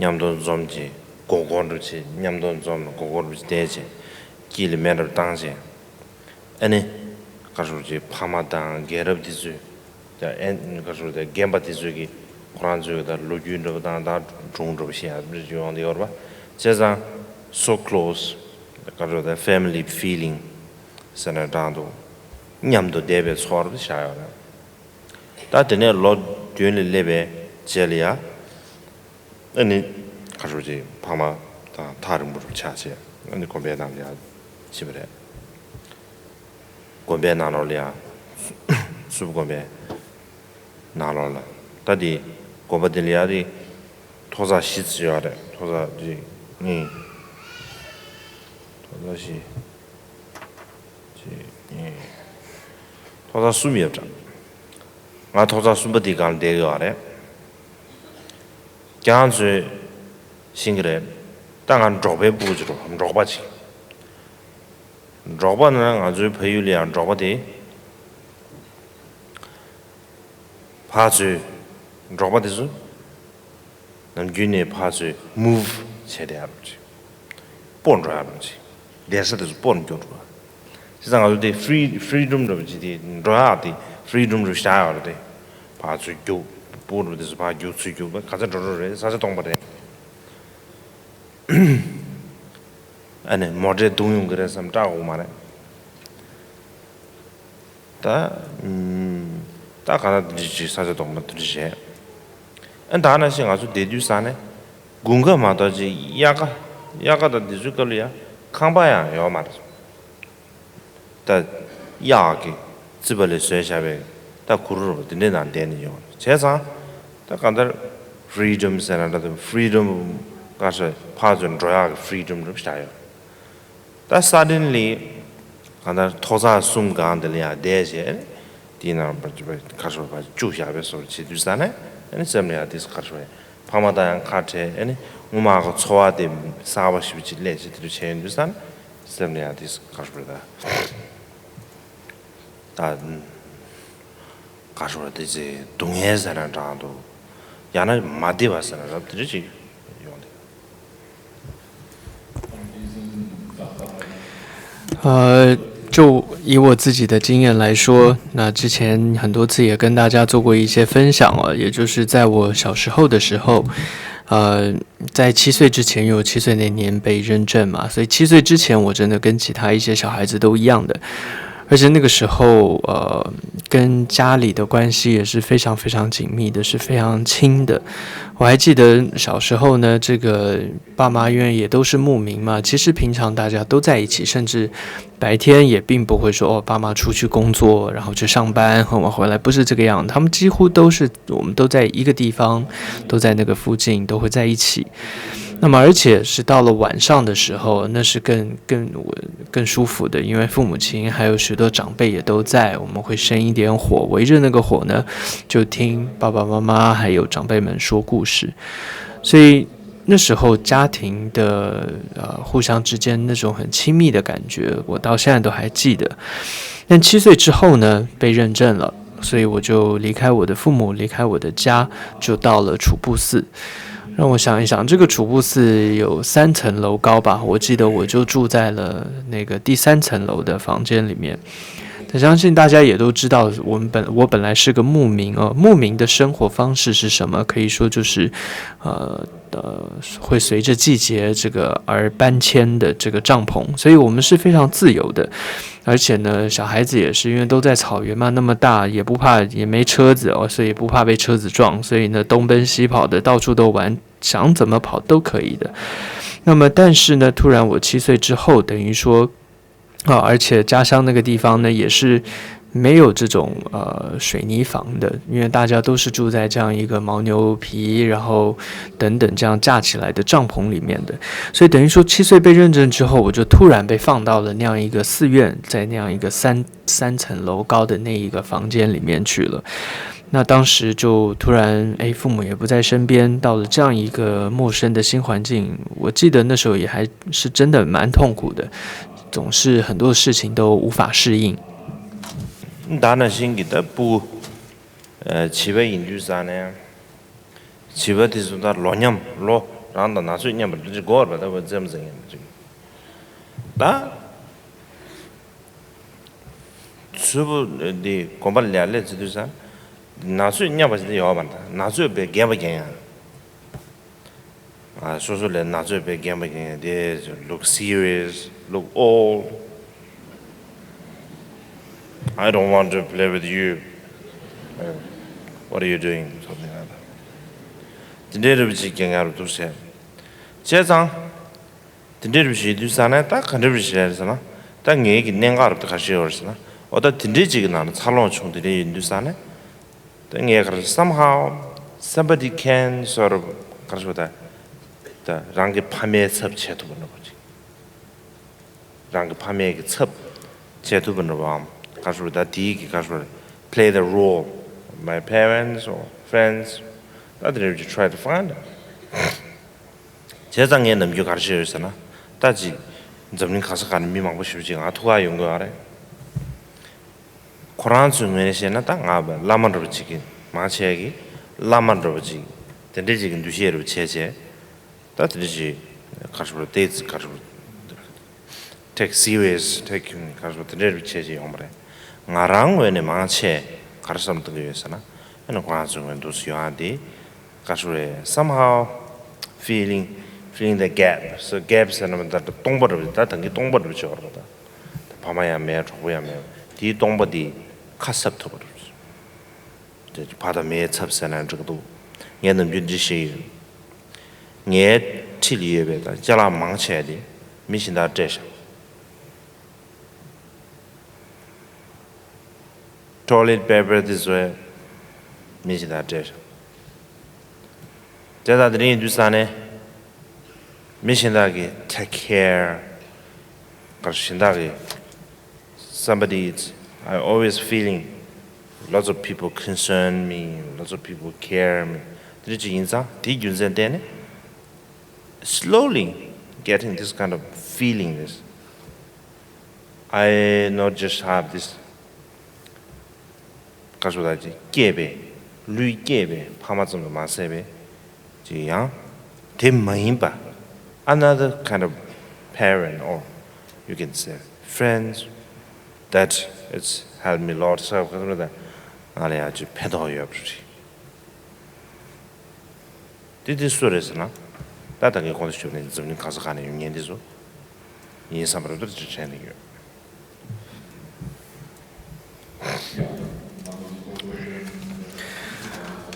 མཉམ་དུ་འཛོམས་བྱས་སྒོར་སྒོར་འགྲོ་བྱས། མཉམ་དུ་འཛོམས་ནས་སྒོར་སྒོར་འགྲོ་བྱས་བསྡད་བྱས་དཀྱིལ་ལ་མེ་འདྲ་པོ་བཏང་བྱས། ཨ་ནི། ག་རེ་ཟེར་དགོས་རེད། ཕ་མ་དང་རྒན་རབས་དེ་ཚོས་ཀྱང་ཨེ་ག་རེ་ཟེར་དགོས་རེད། རྒན་པ་དེ་ཚོས་ཀྱིས་ཁོ་རང་ཚོའི་ད་ལོ་རྒྱུས་འདྲ་པོ་དང་ད་སྒྲུང་འདྲ་པོ་བཤད་ཡག་ཡོང་བསྡད་ཡོད་རེད་པ། བྱས་ཙང་so close། ག་རེ་ཟེར་དགོས་རེད། family feeling ཟེར་ན་འདྲ་འདུག་མཉམ་དུ་བསྡད་པའི་ཚོར་བ་ཞིག་ཡོད་རེད། ད་དེ་ནས་ལོ་རྒྱུན་ལ་སླེབས་པའི་རྗེས་ལ་ཡ། ཨ་ནི་ག་རེ་ཟེར་དགོས་རེད། ཕ་མ་དང་ཐག་རིང་པོ་རུ་ཆགས་བྱས། ཨ་ནི་དགོན་པའི་ནང་ལ་ཡ་ཕྱིན་པ་རེད། དགོན་པའི་ནང་ལོགས་ལ་ཡ། སུམ་དགོན་པའི་ནང་ལོགས་ལ། ད་དེ་དགོན་པ་དེ་ལ་ཡ་དེ་ཐོག་ཚད་བཞི་ཙམ་ཡོད་རེད། ཐོག་ཚད་གཅིག་གཉིས། ཐོག་ཚད་བཞི། གཅིག་གཉིས། ཐོག་ཚད་གསུམ་ཡོད་འདྲ། ང་ཐོག་ཚད་གསུམ་པ་དེའི་སྒང་ལ་བསྡད་ཡོད་རེད། ཁྱེད་རང་ཚོས་ཤེས་ཀྱི་རེད། ད་ང་འབྲོག་པའི་སྤུ་གུ་ཅིག་རེད། འབྲོག་པ་ཅིག་འབྲོག་པ་ནི་ང་ཚོའི་ཕ་ཡུལ་ལ་ཡང་འབྲོག་པ་དེ། ཕར་ཚུར། འབྲོག་པ་དེ་ཚོ་ནམ་རྒྱུན་ནས་ཕར་ཚུར་move བྱས་བསྡད་ཡག་རེད་པ་ཅིག་སྤོ་འགྲོ་ཡག་རེད་པ་ཅིག་བསྡད་ས་དེ་ཚོ་སྤོ་འགྲོ་འགྲོ་བ། བྱས་ཙང་ང་ཚོ་དེ་free freedom འདྲ་པོ་ཅིག་དེ་འགྲོ་ཡག་དེ་freedom རུ་བཞག་ཡོད་རེད་དེ། ཕར་ཚུར་རྒྱུག་སྤོ་འགྲོ་དེ་ཚོ་ཕར་རྒྱུག་ཚུར་རྒྱུག་ག་ཚོད་འགྲོ་འགྲོ་རེད། ས་ཆ་སྟོང་པ་རེད། ཨ་ནི་མོ་ཊས་བརྡུངས་ཡོང་གི་རེད་བསམ་སྐྲག་དགོས་མ་རེད། ད་ཨུམ། ད་ག་ན་དེ་འདྲ་ཅིག་ས་ཆ་སྟོང་པ་དེ་འདྲ་བྱས། ཨ་ད་ནང་བཞིན་ང་ཚོ་བསྡད་དུས་ས་ནས་དགུན་ཁ་མ་གཏོགས་ཅིག་དབྱར་ཁ། དབྱར་ཁ་དང་དེ་ཚོའི་སྐབས་ལ་ཡང་ཁང་པ་ཡང་ཡོད་མ་རེད། ད་གཡག་གི་རྩིབ་པ་ལ་བཟོས་བཞག་པའི་ད་གུར་རུ་དེ་འདྲའི་ནང་བསྡད་ནས་ཡོང་བ་བྱས་ཙང་། ད་གང་ལྟར་freedom ཟེར་ན་འདྲ་འདུག freedom ག་ཚོད་ཕར་ཚུར་འགྲོ་ཡག་གི་freedom རུ་བཞག་ཡོད། ད་suddenly གང་ལྟར་ཐོག་ཚད་གསུམ་སྒང་དེ་ལ་ཡང་བསྡད་བྱས། དེའི་ནང་ཁ་ཤོར་བ་བཅུག་བཞག་པའི་བཟོ་འདྲ་བྱེད་དུས་ཙ་ནས་ཨ་ནི་སེམས་ལ་ཡང་དེ་ཁ་ཤོར་བས་ཕ་མ་དང་ཡང་ཁ་བྲལ། ཨ་ནི་སྔོན་མ་གི་འཚོ་བ་དེ་གསར་པ་ཞིག་ཅིག་སླེབས་བྱས་དེ་འདྲ་བྱས་ཡོང་དུས་ཙ་ནས་སེམས་ལ་ཡང་དེ་ཁ་ཤོར་བས་ད། ད། ག་རེ་ཟེར་དགོས་རེད། དེ་ཚེ་སྡུག་བསྔལ་ཟེར་ན་འདྲ་འདུག་ཡང་ན་མ་བདེ་བ་ཟེར་ན་རབ་དེ་འདྲ་ཅིག་ཡོང་དེ། 呃，就以我自己的经验来说，那之前很多次也跟大家做过一些分享了，也就是在我小时候的时候，呃，在七岁之前，因为我七岁那年被认证嘛，所以七岁之前我真的跟其他一些小孩子都一样的，而且那个时候，呃，跟家里的关系也是非常非常紧密的，是非常亲的。我还记得小时候呢，这个爸妈因为也都是牧民嘛，其实平常大家都在一起，甚至白天也并不会说哦，爸妈出去工作，然后去上班，很晚回来，不是这个样。他们几乎都是我们都在一个地方，都在那个附近，都会在一起。那么而且是到了晚上的时候，那是更更我更舒服的，因为父母亲还有许多长辈也都在，我们会生一点火，围着那个火呢，就听爸爸妈妈还有长辈们说故事，所以那时候家庭的呃互相之间那种很亲密的感觉，我到现在都还记得。但七岁之后呢，被认证了，所以我就离开我的父母，离开我的家，就到了楚布寺。让我想一想，这个楚布寺有三层楼高吧，我记得我就住在了那个第三层楼的房间里面。我相信大家也都知道，我们本我本来是个牧民哦，牧民的生活方式是什么？可以说就是，呃呃，会随着季节这个而搬迁的这个帐篷，所以我们是非常自由的。而且呢，小孩子也是因为都在草原嘛，那么大也不怕，也没车子哦，所以也不怕被车子撞，所以呢，东奔西跑的到处都玩，想怎么跑都可以的。那么，但是呢，突然我七岁之后，等于说，啊，而且家乡那个地方呢，也是没有这种呃水泥房的，因为大家都是住在这样一个牦牛皮，然后等等这样架起来的帐篷里面的，所以等于说七岁被认证之后，我就突然被放到了那样一个寺院，在那样一个三三层楼高的那一个房间里面去了。那当时就突然，哎，父母也不在身边，到了这样一个陌生的新环境，我记得那时候也还是真的蛮痛苦的，总是很多事情都无法适应。 ད་ནང་བཞིན་གྱི་ད་སྤུ་གུ་བྱིས་པ་ཡིན་དུས་ཙ་ནས་བྱིས་པ་དེ་ཚོ་ད་ལོ་མཉམ་ལོ་རང་དང་ན་ཚོད་མཉམ་པ་འདི་འདྲ་དགོས་པ་ད་བ་ཙམ་ཙམ་ཡིན་ཅིག་ད། གཟུགས་པོ་འདི་གོམ་པ་ལ་སླེབས་ཚེ་དུས་ཙང་ན་ཚོད་སྙམ་པ་ཞིག་དེ་ཡོད་པ་འདྲ། ན་ཚོད་པའི་རྒན་པ་རྒན་ཡང་། ཨ། སོ་སོ་ལས་ན་ཚོད་པའི་རྒན་པ་རྒན་ཡང་དེ་look serious, look old. I don't want to play with you. What are you doing? Something like that. དེ་འདྲའི་རིགས་ཅིག་རྒན་ཡང་རུ་འདུག་ཟེར། བྱས་ཙང་། དེ་འདྲའི་རིགས་ཞིག་དུས་ཙང་ནས་ད་ག་འདྲ་རིགས་ཞིག་རེད་ཟེར་ན། ད་ངའི་གི་གནད་འགག་རབ་ཏུ་ག་ཤེད་ཡོད་རེད་ཟེར་ན། འོ་ད་དེ་འདྲའི་ཅིག་གི་ནང་ནས་འཚར་ལོངས་བྱུང་དེ་འདྲའི་ཡིན་དུས་ཙང་ནས། ད་ངས་ག་རེ་somehow somebody can sort of ག་རེ་ཞུ་ད། ད་རང་གི་ཕ་མའི་ཚབ་བྱེད་ཐུབ་པ་འདྲ་པོ་ཅིག་རང་གི་ཕ་མའི་གི་ཚབ་བྱེད་ཐུབ་པ་འདྲ་པོའམ་ག་རེ་ཞུ་ད་དེའི་གི་ག་རེ་ཞུ་play the role of my parents or friends. ད་དེ་འདྲ་ཅིག་try to find it. བྱས་ཙང་ངས་ནམ་རྒྱུན་ག་རེ་བཤད་ཡོད་ཟེར་ན། ད་ཅིག་འཛམ་གླིང་ག་ས་ག་ནས་མི་མང་པོ་ཞེ་པོ་ཅིག་ང་ཐུག་ག་ཡོང་གི་ཡོད་རེད། ཁོ་རང་ཚོའི་ངོས་ནས་བཤད་ན་ད་ང་བླ་མ་འདྲ་པོ་ཅིག་གི་མང་ཆེ་གི་བླ་མ་འདྲ་པོ་ཅིག་དེ་འདྲ་ཅིག་གི་འདུ་ཤེས་འདྲ་པོ་བྱས་བྱས། ད་དེ་འདྲ་ཅིག་ག་རེ་ཞུ་ཏེ་ག་རེ་ཞུ་take serious, take ག་རེ་ཞུ་དེ་འདྲ་རུ་བྱས་བྱས་ཡོང་བ་རེད། ང་རང་ངོས་ནས་མང་ཆེ་ག་རེ་བསམ་བློ་གཏོང་གི་ཡོད་ཟེར་ན། ཨ་ནི་ཁོ་རང་ཚོའི་ངོས་འདུག་སེ་ཡོང་ཨ་དེ། ག་རེ་ཞུ་རེད། Somehow feeling, feeling the gap. So gap ཟེར་ན་ད་སྟོང་པ་རེད། ད་ད་གིན་སྟོང་པ་རེད་བྱས་པ་རེད། ད་ཕ་མ་ཡང་མེད། གྲོགས་པོ་ཡང་མེད། དེའི་སྟོང་པ་དེ་ཁ་གསབ་ཐུབ་པ་རེད། དེ་ཕ་དང་མའི་ཚབ་ཟེར་ན་འགྲིག་གི་འདུག་ངས་ནམ་རྒྱུན་འདི་བཤད་ཡོད། ངའི་འཁྲིས་ལ་ཡོད་པའི་ད་ཅ་ལག་མང་ཆེ་དེ་མི་གཞན་དག་སྤྲད་བཞག toilet paper དེ་ཚོ་མི་གཞན་དག་སྤྲད་བཞག་དེ་དང་དེ་རིང་ཡིན་དུས་ས་ནས་མི་གཞན་དག་གིས་take care ག་གཞན་དག་གིས somebody is, I always feeling lots of people concern me, lots of people care me. དེ་འདྲ་ཅིག་ཡིན་ཙང་དེའི་རྒྱུ་མཚན་བརྟེན་ནས slowly getting this kind of feeling, this I not just have this ག་ཞུ་ད་ཅིག་སྐྱེས་པའི་ལུས་སྐྱེས་པའི་ཕ་མ་ཙམ་དུ་མ་ཟད་པའི་ཅིག་ཡང་དེ་མ་ཡིན་པ་another kind of parent or you can say friends that it's helped me a lot. So ག་ཞུ་ད་ང་ལ་ཡང་ཅིག་ཕན་ཐོགས་ཡོད་པ་རེད། དེ་དེ་སུ་རེད་ཟེར་ན། ད་ད་གིན་གོང་དུ་ཞུས་ནས་འཛམ་གླིང་ག་ས་ག་ནས་ཡོང་མཁན་དེ་ཚོ་ཡིན་བསམ་པ་རེད། དེ་དྲན་ནས་ཡོད།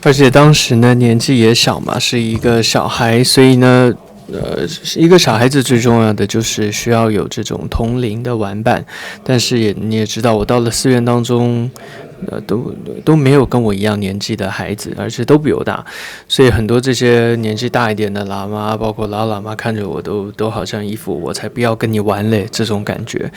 而且当时呢，年纪也小嘛，是一个小孩，所以呢，呃，一个小孩子最重要的就是需要有这种同龄的玩伴。但是也你也知道，我到了寺院当中，呃，都都没有跟我一样年纪的孩子，而且都比我大，所以很多这些年纪大一点的喇嘛，包括老喇嘛，看着我都都好像一副“我才不要跟你玩嘞”这种感觉。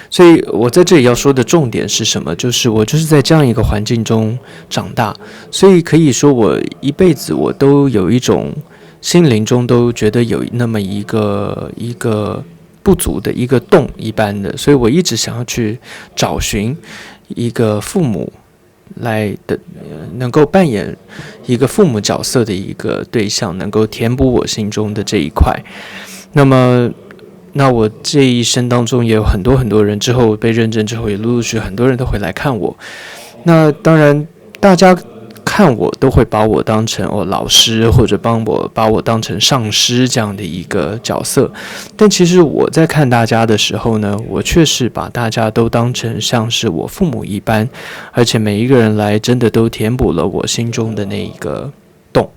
所以我在这里要说的重点是什么？就是我就是在这样一个环境中长大，所以可以说我一辈子我都有一种心灵中都觉得有那么一个一个不足的一个洞一般的，所以我一直想要去找寻一个父母来的，呃，能够扮演一个父母角色的一个对象，能够填补我心中的这一块。那么，那我这一生当中也有很多很多人，之后被认证之后，也陆陆续续很多人都会来看我。那当然，大家看我都会把我当成哦老师，或者帮我把我当成上师这样的一个角色。但其实我在看大家的时候呢，我确实把大家都当成像是我父母一般，而且每一个人来真的都填补了我心中的那一个洞。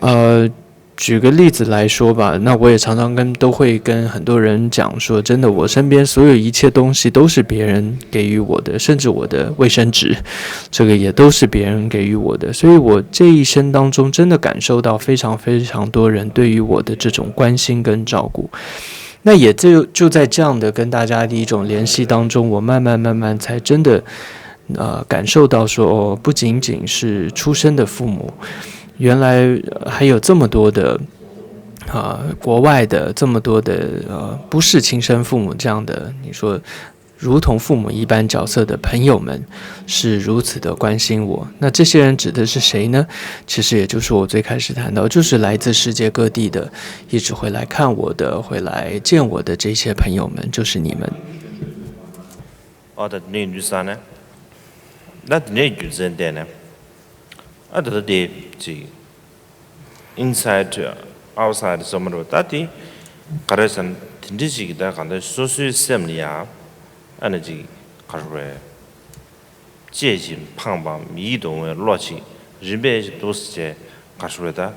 呃，举个例子来说吧，那我也常常跟都会跟很多人讲说，真的，我身边所有一切东西都是别人给予我的，甚至我的卫生纸，这个也都是别人给予我的。所以我这一生当中，真的感受到非常非常多人对于我的这种关心跟照顾。那也就就在这样的跟大家的一种联系当中，我慢慢慢慢才真的，呃，感受到说，哦，不仅仅是出生的父母，原来还有这么多的，啊，国外的这么多的，呃，不是亲生父母这样的，你说如同父母一般角色的朋友们是如此的关心我。那这些人指的是谁呢？其实也就是我最开始谈到，就是来自世界各地的，一直会来看我的，会来见我的这些朋友们，就是你们。ཨ་ད་དེ་འདྲ་ཡིན་དུས་ཙང་ནས། ད་དེ་འདྲའི་རྒྱུ་མཚན་བལྟས་ནས། ཨ་ད་ད་དེ་ཅིག་inside to outside ཟེར་མ་རེད་པ། ད་དེ་ག་རེ་ཟེར་ན། དེ་འདྲ་ཅིག་གི་ད་གང་ལྟར་སོ་སོའི་སེམས་ལ་ཡ། ཨ་ནི་ཅིག་ག་རེ་རེད། བཅད་ཅིང་འཕངས་པའམ་ཡིད་དུ་འོང་བའི་བློ་ཅིག་རིམ་པས་ཅིག་འདུག་སེ་བྱས། ག་རེ་རེད་ད།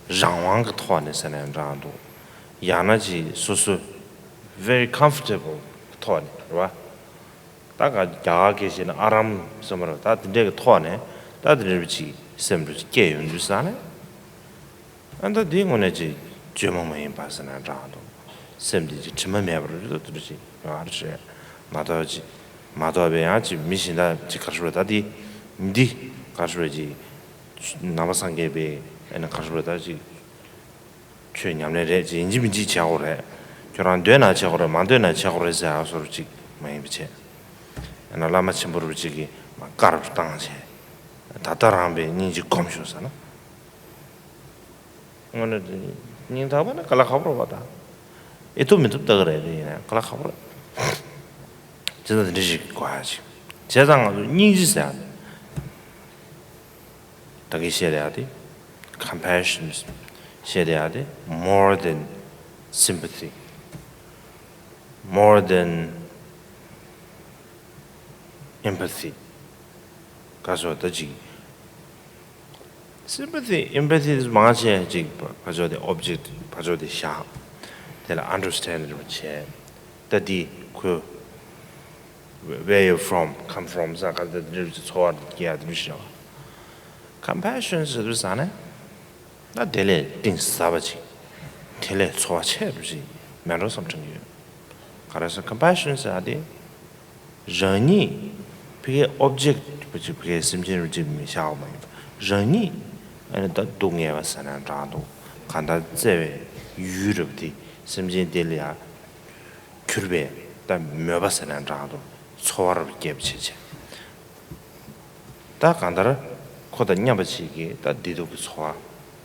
རང་དབང་གི་ཐོག་ནས་ཟེར་ན་འདྲ་འདུག། ཡང་ན་ཅིག་སོ་སོ་very comfortable གི་ཐོག་ནས་རེད་བ། ད་ག་རྒྱ་གར་སྐད་བཤད་ན་ཨ་རམ་ཟེར་མ་རེད། ད་དེ་འདྲའི་གི་ཐོག་ནས་ད་དེ་འདྲའི་ཅིག་སེམས་འདྲ་ཅིག་སྐྱེས་ཡོང་དུས་ཙང་ནས། ཨ་ད་དེའི་ངོས་ནས་ཅིག་བཅོས་མ་མ་ཡིན་པ་ཟེར་ན་འདྲ་འདུག། སེམས་འདི་ཅིག་དྲི་མ་མེད་པར་རེད་དོ། དེ་འདྲ་ཅིག་ཡོང་བ་རེད། མ་གཏོགས་ཅིག་མ་གཏོགས་པའི་ཡང་ཅིག་མི་གཞན་དག་ཅིག་ག་རེ་ཟེར་ད་དེ་འདི་ག་རེ་ཟེར་ཅིག་ནང་པ་སངས་རྒྱས་པའི་ཨ་ནི་ག་རེ་ཟེར་ད་ཅིག་ཆོས་ཉམས་ལེན་རེད། ཅིག་ཡིན་གཅིག་མིན་གཅིག་བྱེད་དགོས་རེད། ཁྱོད་རང་འདོད་ན་བྱེད་དགོས་རེད། མ་འདོད་ན་བྱེད་དགོས་རེད་ཟེར་ཡག་བཟོ་འདྲ་ཅིག་མ་ཡིན་པ་བྱས། ཡང་ན་བླ་མ་ཆེན་པོ་རུ་ཅིག་གིས་མ་བཀའ་བཏང་བྱས། ད་ལྟ་རང་པའི་སྙིང་རྗེ་སྒོམ་ཤོག་ཟེར་ན། དངོས་གནས་སྙིང་ཐག་པ་ནས་དཀའ་ལས་ཁག་པོ་རེད་པ། ད་ཨེ་ཐུབ་མི་ཐུབ་ལྟ་གི་རེད། དེ་ཡིན་ན་དཀའ་ལས་ཁག་པོ་རེད། བྱས་ཙང་དེ་འདྲ་ཞིག་དགོས་ཡ་ཅིག། བྱས་ཙང་ང་ཚོ་སྙིང་རྗེ་ཟེར་ཡ་ད་གིན་བཤད་ཡ་དེ། compassion བཤད་ཡ་དེ། more than sympathy, more than empathy ག་ཚོད་ད་ཅིག sympathy, empathy དེ་མང་ཆེ་ཅིག་ཕར་ཕྱོགས་དེ་object ཕར་ཕྱོགས་དེ་བཞག། དེ་ལ་understand རེ་བྱས། ད་འདི་ཁོས་where you from, come from ཟེར་ག་ད་འདི་ཚོར་བ་སྐྱེ་ཡ་དེ་འདྲ་ཞིག་རེད་བ། compassion ཟེར་དུས་ཙང་ནས་ད་དེ་ལས་གཏིང་ཟབ་པ་ཅིག། དེ་ལས་ཚོར་བ་ཆེ་རུ་ཅིག་མེད་འགྲོ་བསམ་དྲན་གྱི་ཡོད། ག་རེ་ཟེར། compassion ཟེར་ཡ་དེ། རང་ཉིད་ཕ་གིའི་object ཅིག་ཕ་གིའི་སེམས་ཅན་རུ་ཅིག་མི་བཞག་པ་མ་ཡིན་པ། རང་ཉིད་ཨ་ནི་ད་སྡུག་བསྔལ་བ་ཟེར་ན་འདྲ་འདུག། གང་ལྟར་བརྩེ་བའི་ཡུལ་རབ་དེ་སེམས་ཅན་དེ་ལ་ཡང་གྱུར་པའི་ད་མོས་པ་ཟེར་ན་འདྲ་འདུག། ཚོར་བ་རབ་སྐྱེས་པ་བྱེད་བྱེད། ད་གང་ལྟར་ཁོ་དང་མཉམ་པ་ཅིག་གིས་ད་བདེ་སྡུག་གི་ཚོར་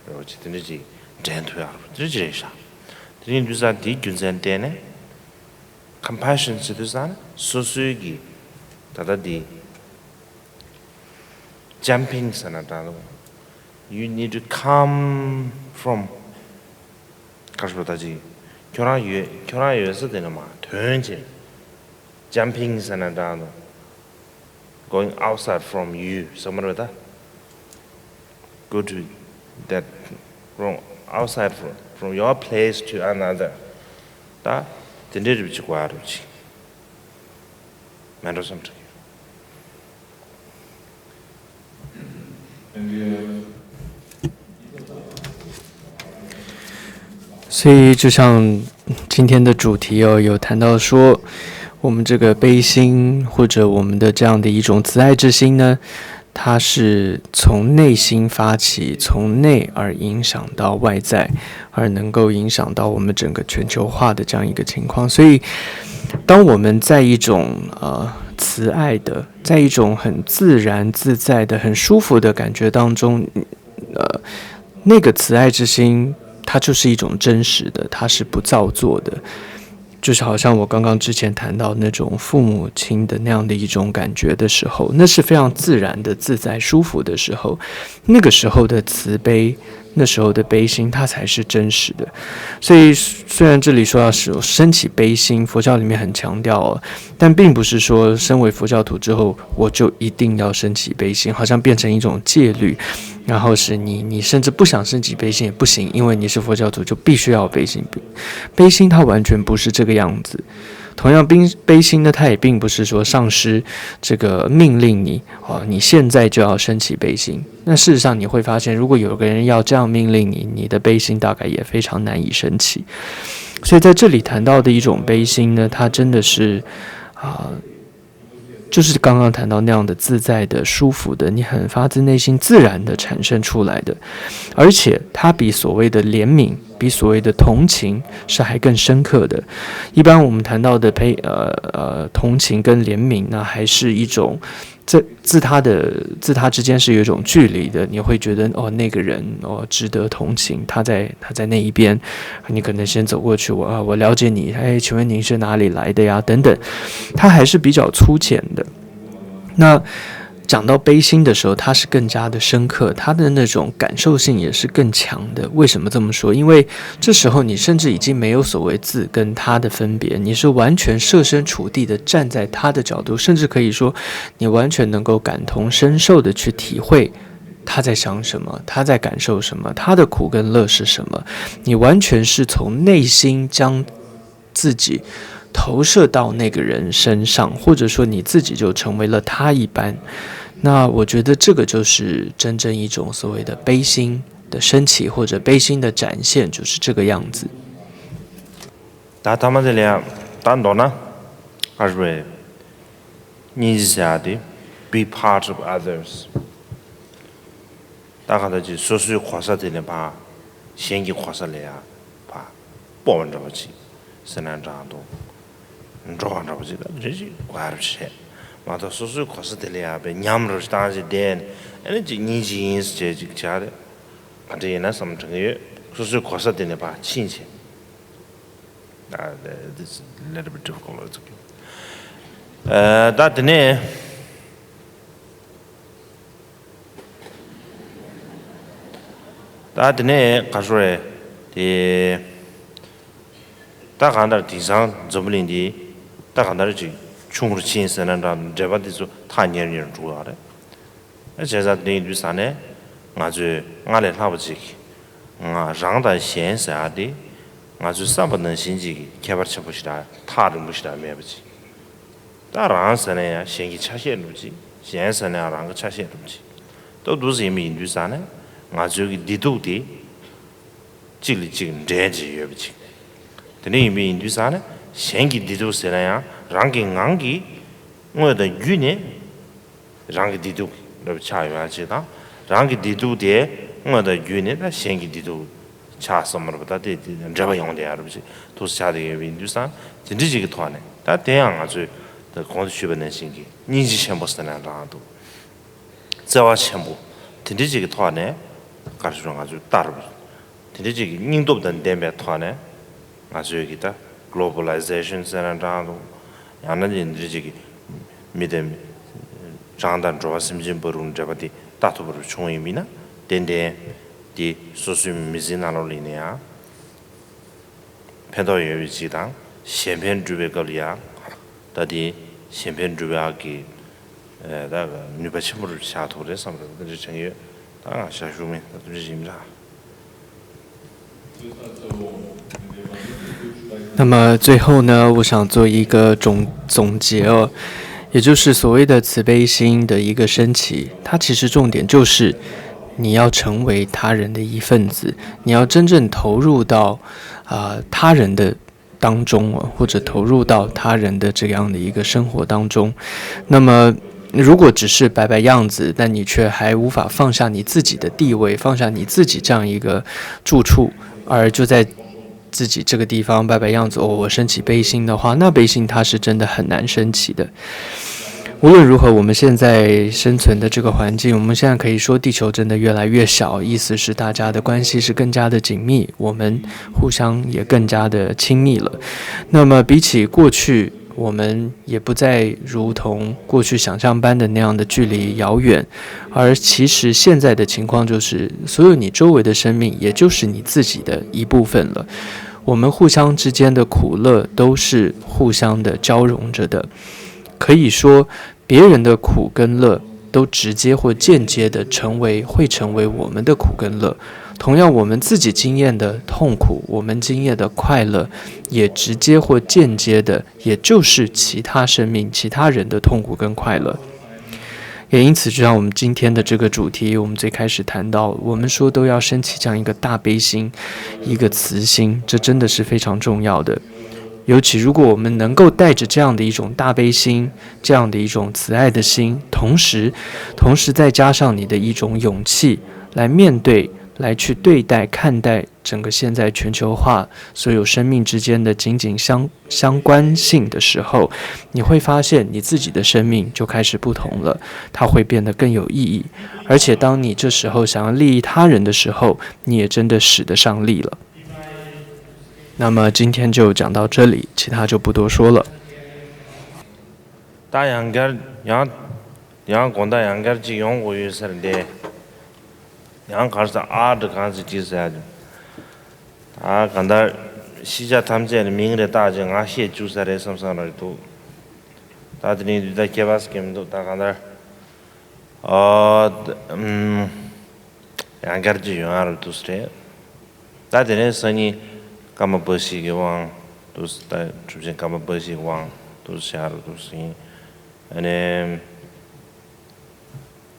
བ་རབ་ཅིག་དེ་འདྲ་ཅིག་འདྲེན་ཐུབ་ཡག་རབ་དེ་འདྲ་ཅིག་རེད་ཤག། དེ་ཡིན་དུས་ཙང་དེའི་རྒྱུ་མཚན་བརྟེན་ནས། compassion ཟེར་དུས་ཙང་ནས་སོ་སོའི་གི་ད་ལྟ་འདི་jumping ཟེར་ན་འདྲ་འདུག། You need to come from ག་རེ་ཟེར་ད་ཅིག། ཁྱོད་རང་ཡོད་ཁྱོད་རང་ཡོད་ས་དེ་ནས་མར་ཐོན་བྱས། jumping ཟེར་ན་འདྲ་འདུག། going outside from you ཟེར་མ་རེད་ད། go to that, from outside from, from your place to another. ད་དེ་འདྲའི་རིགས་ཅིག་གོ་ཡ་རེད་ཅིག། མེད་འགྲོ་བསམ་དྲན་གྱི་ཡོད། 所以就像今天的主题哦，有谈到说，我们这个悲心或者我们的这样的一种慈爱之心呢，它是从内心发起，从内而影响到外在，而能够影响到我们整个全球化的这样一个情况。所以，当我们在一种呃慈爱的，在一种很自然自在的、很舒服的感觉当中，呃，那个慈爱之心，它就是一种真实的，它是不造作的。就是好像我刚刚之前谈到那种父母亲的那样的一种感觉的时候，那是非常自然的、自在、舒服的时候。那个时候的慈悲，那时候的悲心，它才是真实的。所以，虽然这里说要升起悲心，佛教里面很强调哦，但并不是说身为佛教徒之后，我就一定要升起悲心，好像变成一种戒律。然后是你，你甚至不想升起悲心也不行，因为你是佛教徒，就必须要有悲心。悲心它完全不是这个样子。同样，悲悲心呢，它也并不是说上师这个命令你，哦，你现在就要升起悲心。那事实上你会发现，如果有个人要这样命令你，你的悲心大概也非常难以升起。所以在这里谈到的一种悲心呢，它真的是啊、就是刚刚谈到那样的自在的、舒服的，你很发自内心、自然的产生出来的，而且它比所谓的怜悯、比所谓的同情是还更深刻的。一般我们谈到的悲呃呃同情跟怜悯呢，还是一种这自他的自他之间是有一种距离的，你会觉得哦，那个人哦值得同情，他在他在那一边，你可能先走过去，我啊我了解你，哎，请问您是哪里来的呀？等等，他还是比较粗浅的。那讲到悲心的时候，它是更加的深刻，它的那种感受性也是更强的。为什么这么说？因为这时候你甚至已经没有所谓自跟他的分别，你是完全设身处地的站在他的角度，甚至可以说，你完全能够感同身受的去体会他在想什么，他在感受什么，他的苦跟乐是什么。你完全是从内心将自己投射到那个人身上，或者说你自己就成为了他一般。那我觉得这个就是真正一种所谓的悲心的升起，或者悲心的展现，就是这个样子。 ད་ཐ་མ་དེ་ལ་ཡང་ད་མདོར་ན་ཨ་རུ་སྙིང་རྗེ་ཟེར་ཡ་དེ་be part of others། ད་ག་ད་ཅིག་སོ་སོའི་གོ་ས་དེ་ལས་ཕར་གཞན་གྱི་གོ་ས་ལ་ཡ་ཕར་སྤོ་བ་འདྲ་བ་ཅིག་ཟེར་ན་འདྲ་འདུག་འགྲོ་བ་འདྲ་བ་ཅིག་ད་རེ་ཅིག་གོ་ཡ་རུ་བྱས་མ་གཏོགས་སོ་སོའི་གོ་ས་དེ་ལ་ཡ་བའི་ཉམས་རུ་བཏང་ཅིག་བསྡད་ཨ་ནི་ཅིག་སྙིང་རྗེ་ཡིན་ཟེར་ཅིག་བྱ་རེད། ག་འདྲ་ཡིན་ན་བསམ་དྲན་གྱི་ཡོད། སོ་སོའི་གོ་ས་དེ་ནས་ཕར་ཕྱིན་བྱས། Uh, this is a little bit difficult. It's okay. Uh, ད་དེ་ནས་ད་དེ་ནས་ག་རེ་ཟེར་དེ། ད་གང་ལྟར་དེང་སང་འཛམ་བུ་གླིང་འདི་ད་གང་ལྟར་ཅིག་ཆུང་རུ་ཕྱིན་ཟེར་ན་འདྲ་འབྲེལ་བ་འདི་ཚོ་ཐག་ཉེ་རུ་ཉེ་རུ་འགྲོ་གི་ཡོད་རེད། བྱས་ཙང་དེ་ཡིན་དུས་ཙང་ནས་ང་ཚོས་སྔར་ལས་ལྷག་པ་ཅིག་ང་རང་དང་གཞན་ཟེར་ཡ་དེ་ང་ཚོའི་བསམ་པ་ནང་བཞིན་ཅིག་གི་ཁྱད་པར་ཆེན་པོ་ཞིག་དང་ཐག་རིང་པོ་ཞིག་དང་མེད་པ་ཅིག་ད་རང་ཟེར་ན་ཡང་གཞན་གྱི་ཆ་ཤས་འདྲ་པོ་ཅིག་གཞན་ཟེར་ན་ཡང་རང་གི་ཆ་ཤས་འདྲ་པོ་ཅིག་ད་འདུག་ཟེར་ཡིན་པ་ཡིན་དུས་ཙང་ནས་ང་ཚོའི་གི་བདེ་སྡུག་དེ་གཅིག་ལ་གཅིག་འབྲེལ་གྱི་ཡོད་པ་ཅིག་དེ་འདྲ་ཡིན་པ་ཡིན་དུས་ཙང་ནས་གཞན་གྱི་བདེ་སྡུག་ཟེར་ན་ཡང་རང་གི་ངང་གིས་དངོས་དང་བརྒྱུད་ནས། རང་གི་བདེ་སྡུག་ལབ་ཆགས་ཡོང་ཡ་ཅིག་དང་། རང་གི་བདེ་སྡུག་དེ་དངོས་དང་བརྒྱུད་ནས་ད་གཞན་གྱི་བདེ་སྡུག་ཆགས་བསམ་མ་རེད་པ། ད་དེ་དེ་འབྲེལ་བ་ཡོང་བསྡད་ཡ་རེད་པ་ཅིག་ཐུགས་སུ་ཆགས་བསྡད་ཡོད་པ་ཡིན་དུས་ཙང་དེ་འདྲ་ཅིག་གི་ཐོག་ནས་ད་དེ་ཡང་ང་ཚོས་ད་གོང་དུ་ཞུས་པ་ནང་བཞིན་གྱི་སྙིང་རྗེ་ཆེན་པོ་ཟེར་ན་འདྲ་འདུག་བརྩེ་བ་ཆེན་པོ་དེ་འདྲ་ཅིག་གི་ཐོག་ནས་ག་རེ་ཞུ་ང་ཚོས་ལྟ་རུ། དེ་འདྲ་ཅིག་གི་སྙིང་སྟོབས་དང་ལྡན་པའི་ཐོག་ནས་ང་ཚོས་ཀྱི་ད་གློ་བོ་ལའི་ཟེ་ཤན་ཟེར་ན་འདྲ་འདུག་ཡང་ན་འདི་འདྲ་ཅིག་གི་མི་དང་རང་དང་འགྲོ་བ་སེམས་ཅན་བར་དུ་འབྲེལ་བ་དེ་ལྟ་ཐུབ་པ་རུ་བྱུང་ཡིན་མིན་ན་ཏན་ཏན་དེ་སོ་སོའི་མི་ཚེའི་ནང་ལོགས་ལ་ཡིན་ན་ཡང་ཕན་ཐོགས་ཡོད་པའི་ཅིག་དང་གཞན་ཕན་སྒྲུབ་པའི་སྐབས་ལ་ཡང་ད་དེ་གཞན་ཕན་སྒྲུབ་པའི་ཨ་གི་ད་ནུས་པ་ཆེན་པོ་རུ་ཆགས་ཐུབ་རེད་བསམ་རེད། དེ་འདྲ་དྲན་གྱི་ཡོད། ད་ང་ཞག་ཞུ་མིན་ད་དེ་འདྲ་ཡིན་འདྲ། 那么最后呢，我想做一个总总结哦，也就是所谓的慈悲心的一个升起，它其实重点就是你要成为他人的一份子，你要真正投入到啊、呃、他人的当中啊，或者投入到他人的这样的一个生活当中。那么如果只是摆摆样子，但你却还无法放下你自己的地位，放下你自己这样一个住处，而就在自己这个地方摆摆样子，哦，我升起悲心的话，那悲心它是真的很难升起的。无论如何，我们现在生存的这个环境，我们现在可以说地球真的越来越小，意思是大家的关系是更加的紧密，我们互相也更加的亲密了。那么比起过去，我们也不再如同过去想象般的那样的距离遥远，而其实现在的情况就是，所有你周围的生命，也就是你自己的一部分了。我们互相之间的苦乐都是互相的交融着的，可以说，别人的苦跟乐都直接或间接的成为，会成为我们的苦跟乐。同样，我们自己经验的痛苦，我们经验的快乐，也直接或间接的，也就是其他生命、其他人的痛苦跟快乐。也因此，就像我们今天的这个主题，我们最开始谈到，我们说都要升起这样一个大悲心、一个慈心，这真的是非常重要的。尤其如果我们能够带着这样的一种大悲心、这样的一种慈爱的心，同时，同时再加上你的一种勇气，来面对来去对待、看待整个现在全球化所有生命之间的紧紧相相关性的时候，你会发现你自己的生命就开始不同了，它会变得更有意义。而且，当你这时候想要利益他人的时候，你也真的使得上力了。那么今天就讲到这里，其他就不多说了。ད་ཡང་བསྐྱར་ཡང་ཡང་དགོང་དག་ཡང་བསྐྱར་ཅིག་ཡོང་དགོས་ཡོད་ཟེར་འདི། ཡང་གར་ས་ཨར་འདྲ་གང་ཟེར་ཅིག་ཟེར་ཡ། ད་གང་ལྟར་ཤེས་བྱ་ཐམས་ཅད་ནི་མིང་རེ་བཏགས་ཅིག་ང་ཤེས་བཅུག་ས་རེད་བསམ་བསམ་རེད་འདུག་ད་དེ་རིང་འདི་ད་སྐྱེ་བ་སྐྱེ་མི་འདུག་ད་གང་ལྟར་ཨ་ཨམ། ཡང་བསྐྱར་གྱི་ཡོང་ཡ་རུ་འདུག་སེ་རེད། ད་དེ་ནས་སང་ཉིན་ཀརྨ་པ་ཤི་གི་དབང་འདུག་སེ། ད་གྲུབ་ཆེན་ཀརྨ་པ་ཤི་གི་དབང་འདུག་སེ་བྱ་རུ་འདུག་སེ་ཡིན། ཨ་ནི་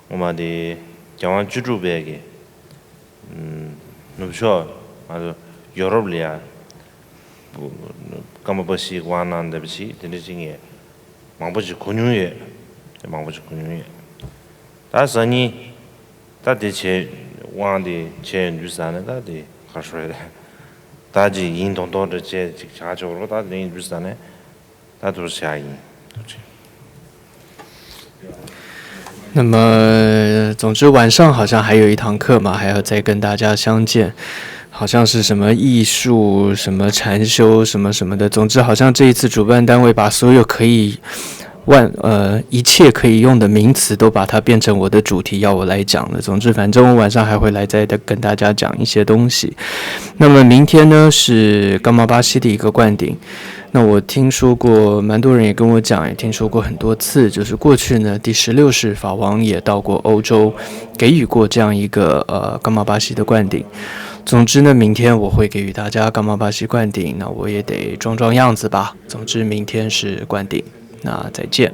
ངོ་མ་དེ་རྒྱལ་དབང་བཅུ་དྲུག་པའི་གི་ནུབ་ཕྱོགས་ང་ཚོ་ཡོ་རོབ་ལ་ཡ་ཀརྨ་པ་ཤི་གི་དབང་གནང་བསྡད་པ་ཞིག་དེ་འདྲ་ཞིག་ངས་མང་པོ་ཞིག་གོ་མྱོང་ཡོད། མང་པོ་ཞིག་གོ་མྱོང་ཡོད། ད་སང་ཉིན་ད་དེ་བྱས་དབང་དེ་བྱས་ཡོང་དུས་ས་ནས་ད་དེ་ག་རེ་ཟེར་དགོས་རེད། ད་ཅིག་ཡིན་མདོག་མདོག་འདྲ་བྱས་ཅིག་བྱ་ཆོག་རོགས། ད་དེ་ཡིན་དུས་ས་ནས་ད་དུ་བྱ་ཡིན། ཐུགས་རྗེ་ཆེ། 那么，总之晚上好像还有一堂课嘛，还要再跟大家相见，好像是什么艺术、什么禅修、什么什么的。总之，好像这一次主办单位把所有可以万呃一切可以用的名词都把它变成我的主题，要我来讲了。总之，反正我晚上还会来再跟大家讲一些东西。那么明天呢是干妈巴西的一个灌顶。那我听说过，蛮多人也跟我讲，也听说过很多次，就是过去呢，第十六世法王也到过欧洲，给予过这样一个呃干妈巴西的灌顶。总之呢，明天我会给予大家干妈巴西灌顶，那我也得装装样子吧。总之，明天是灌顶，那再见。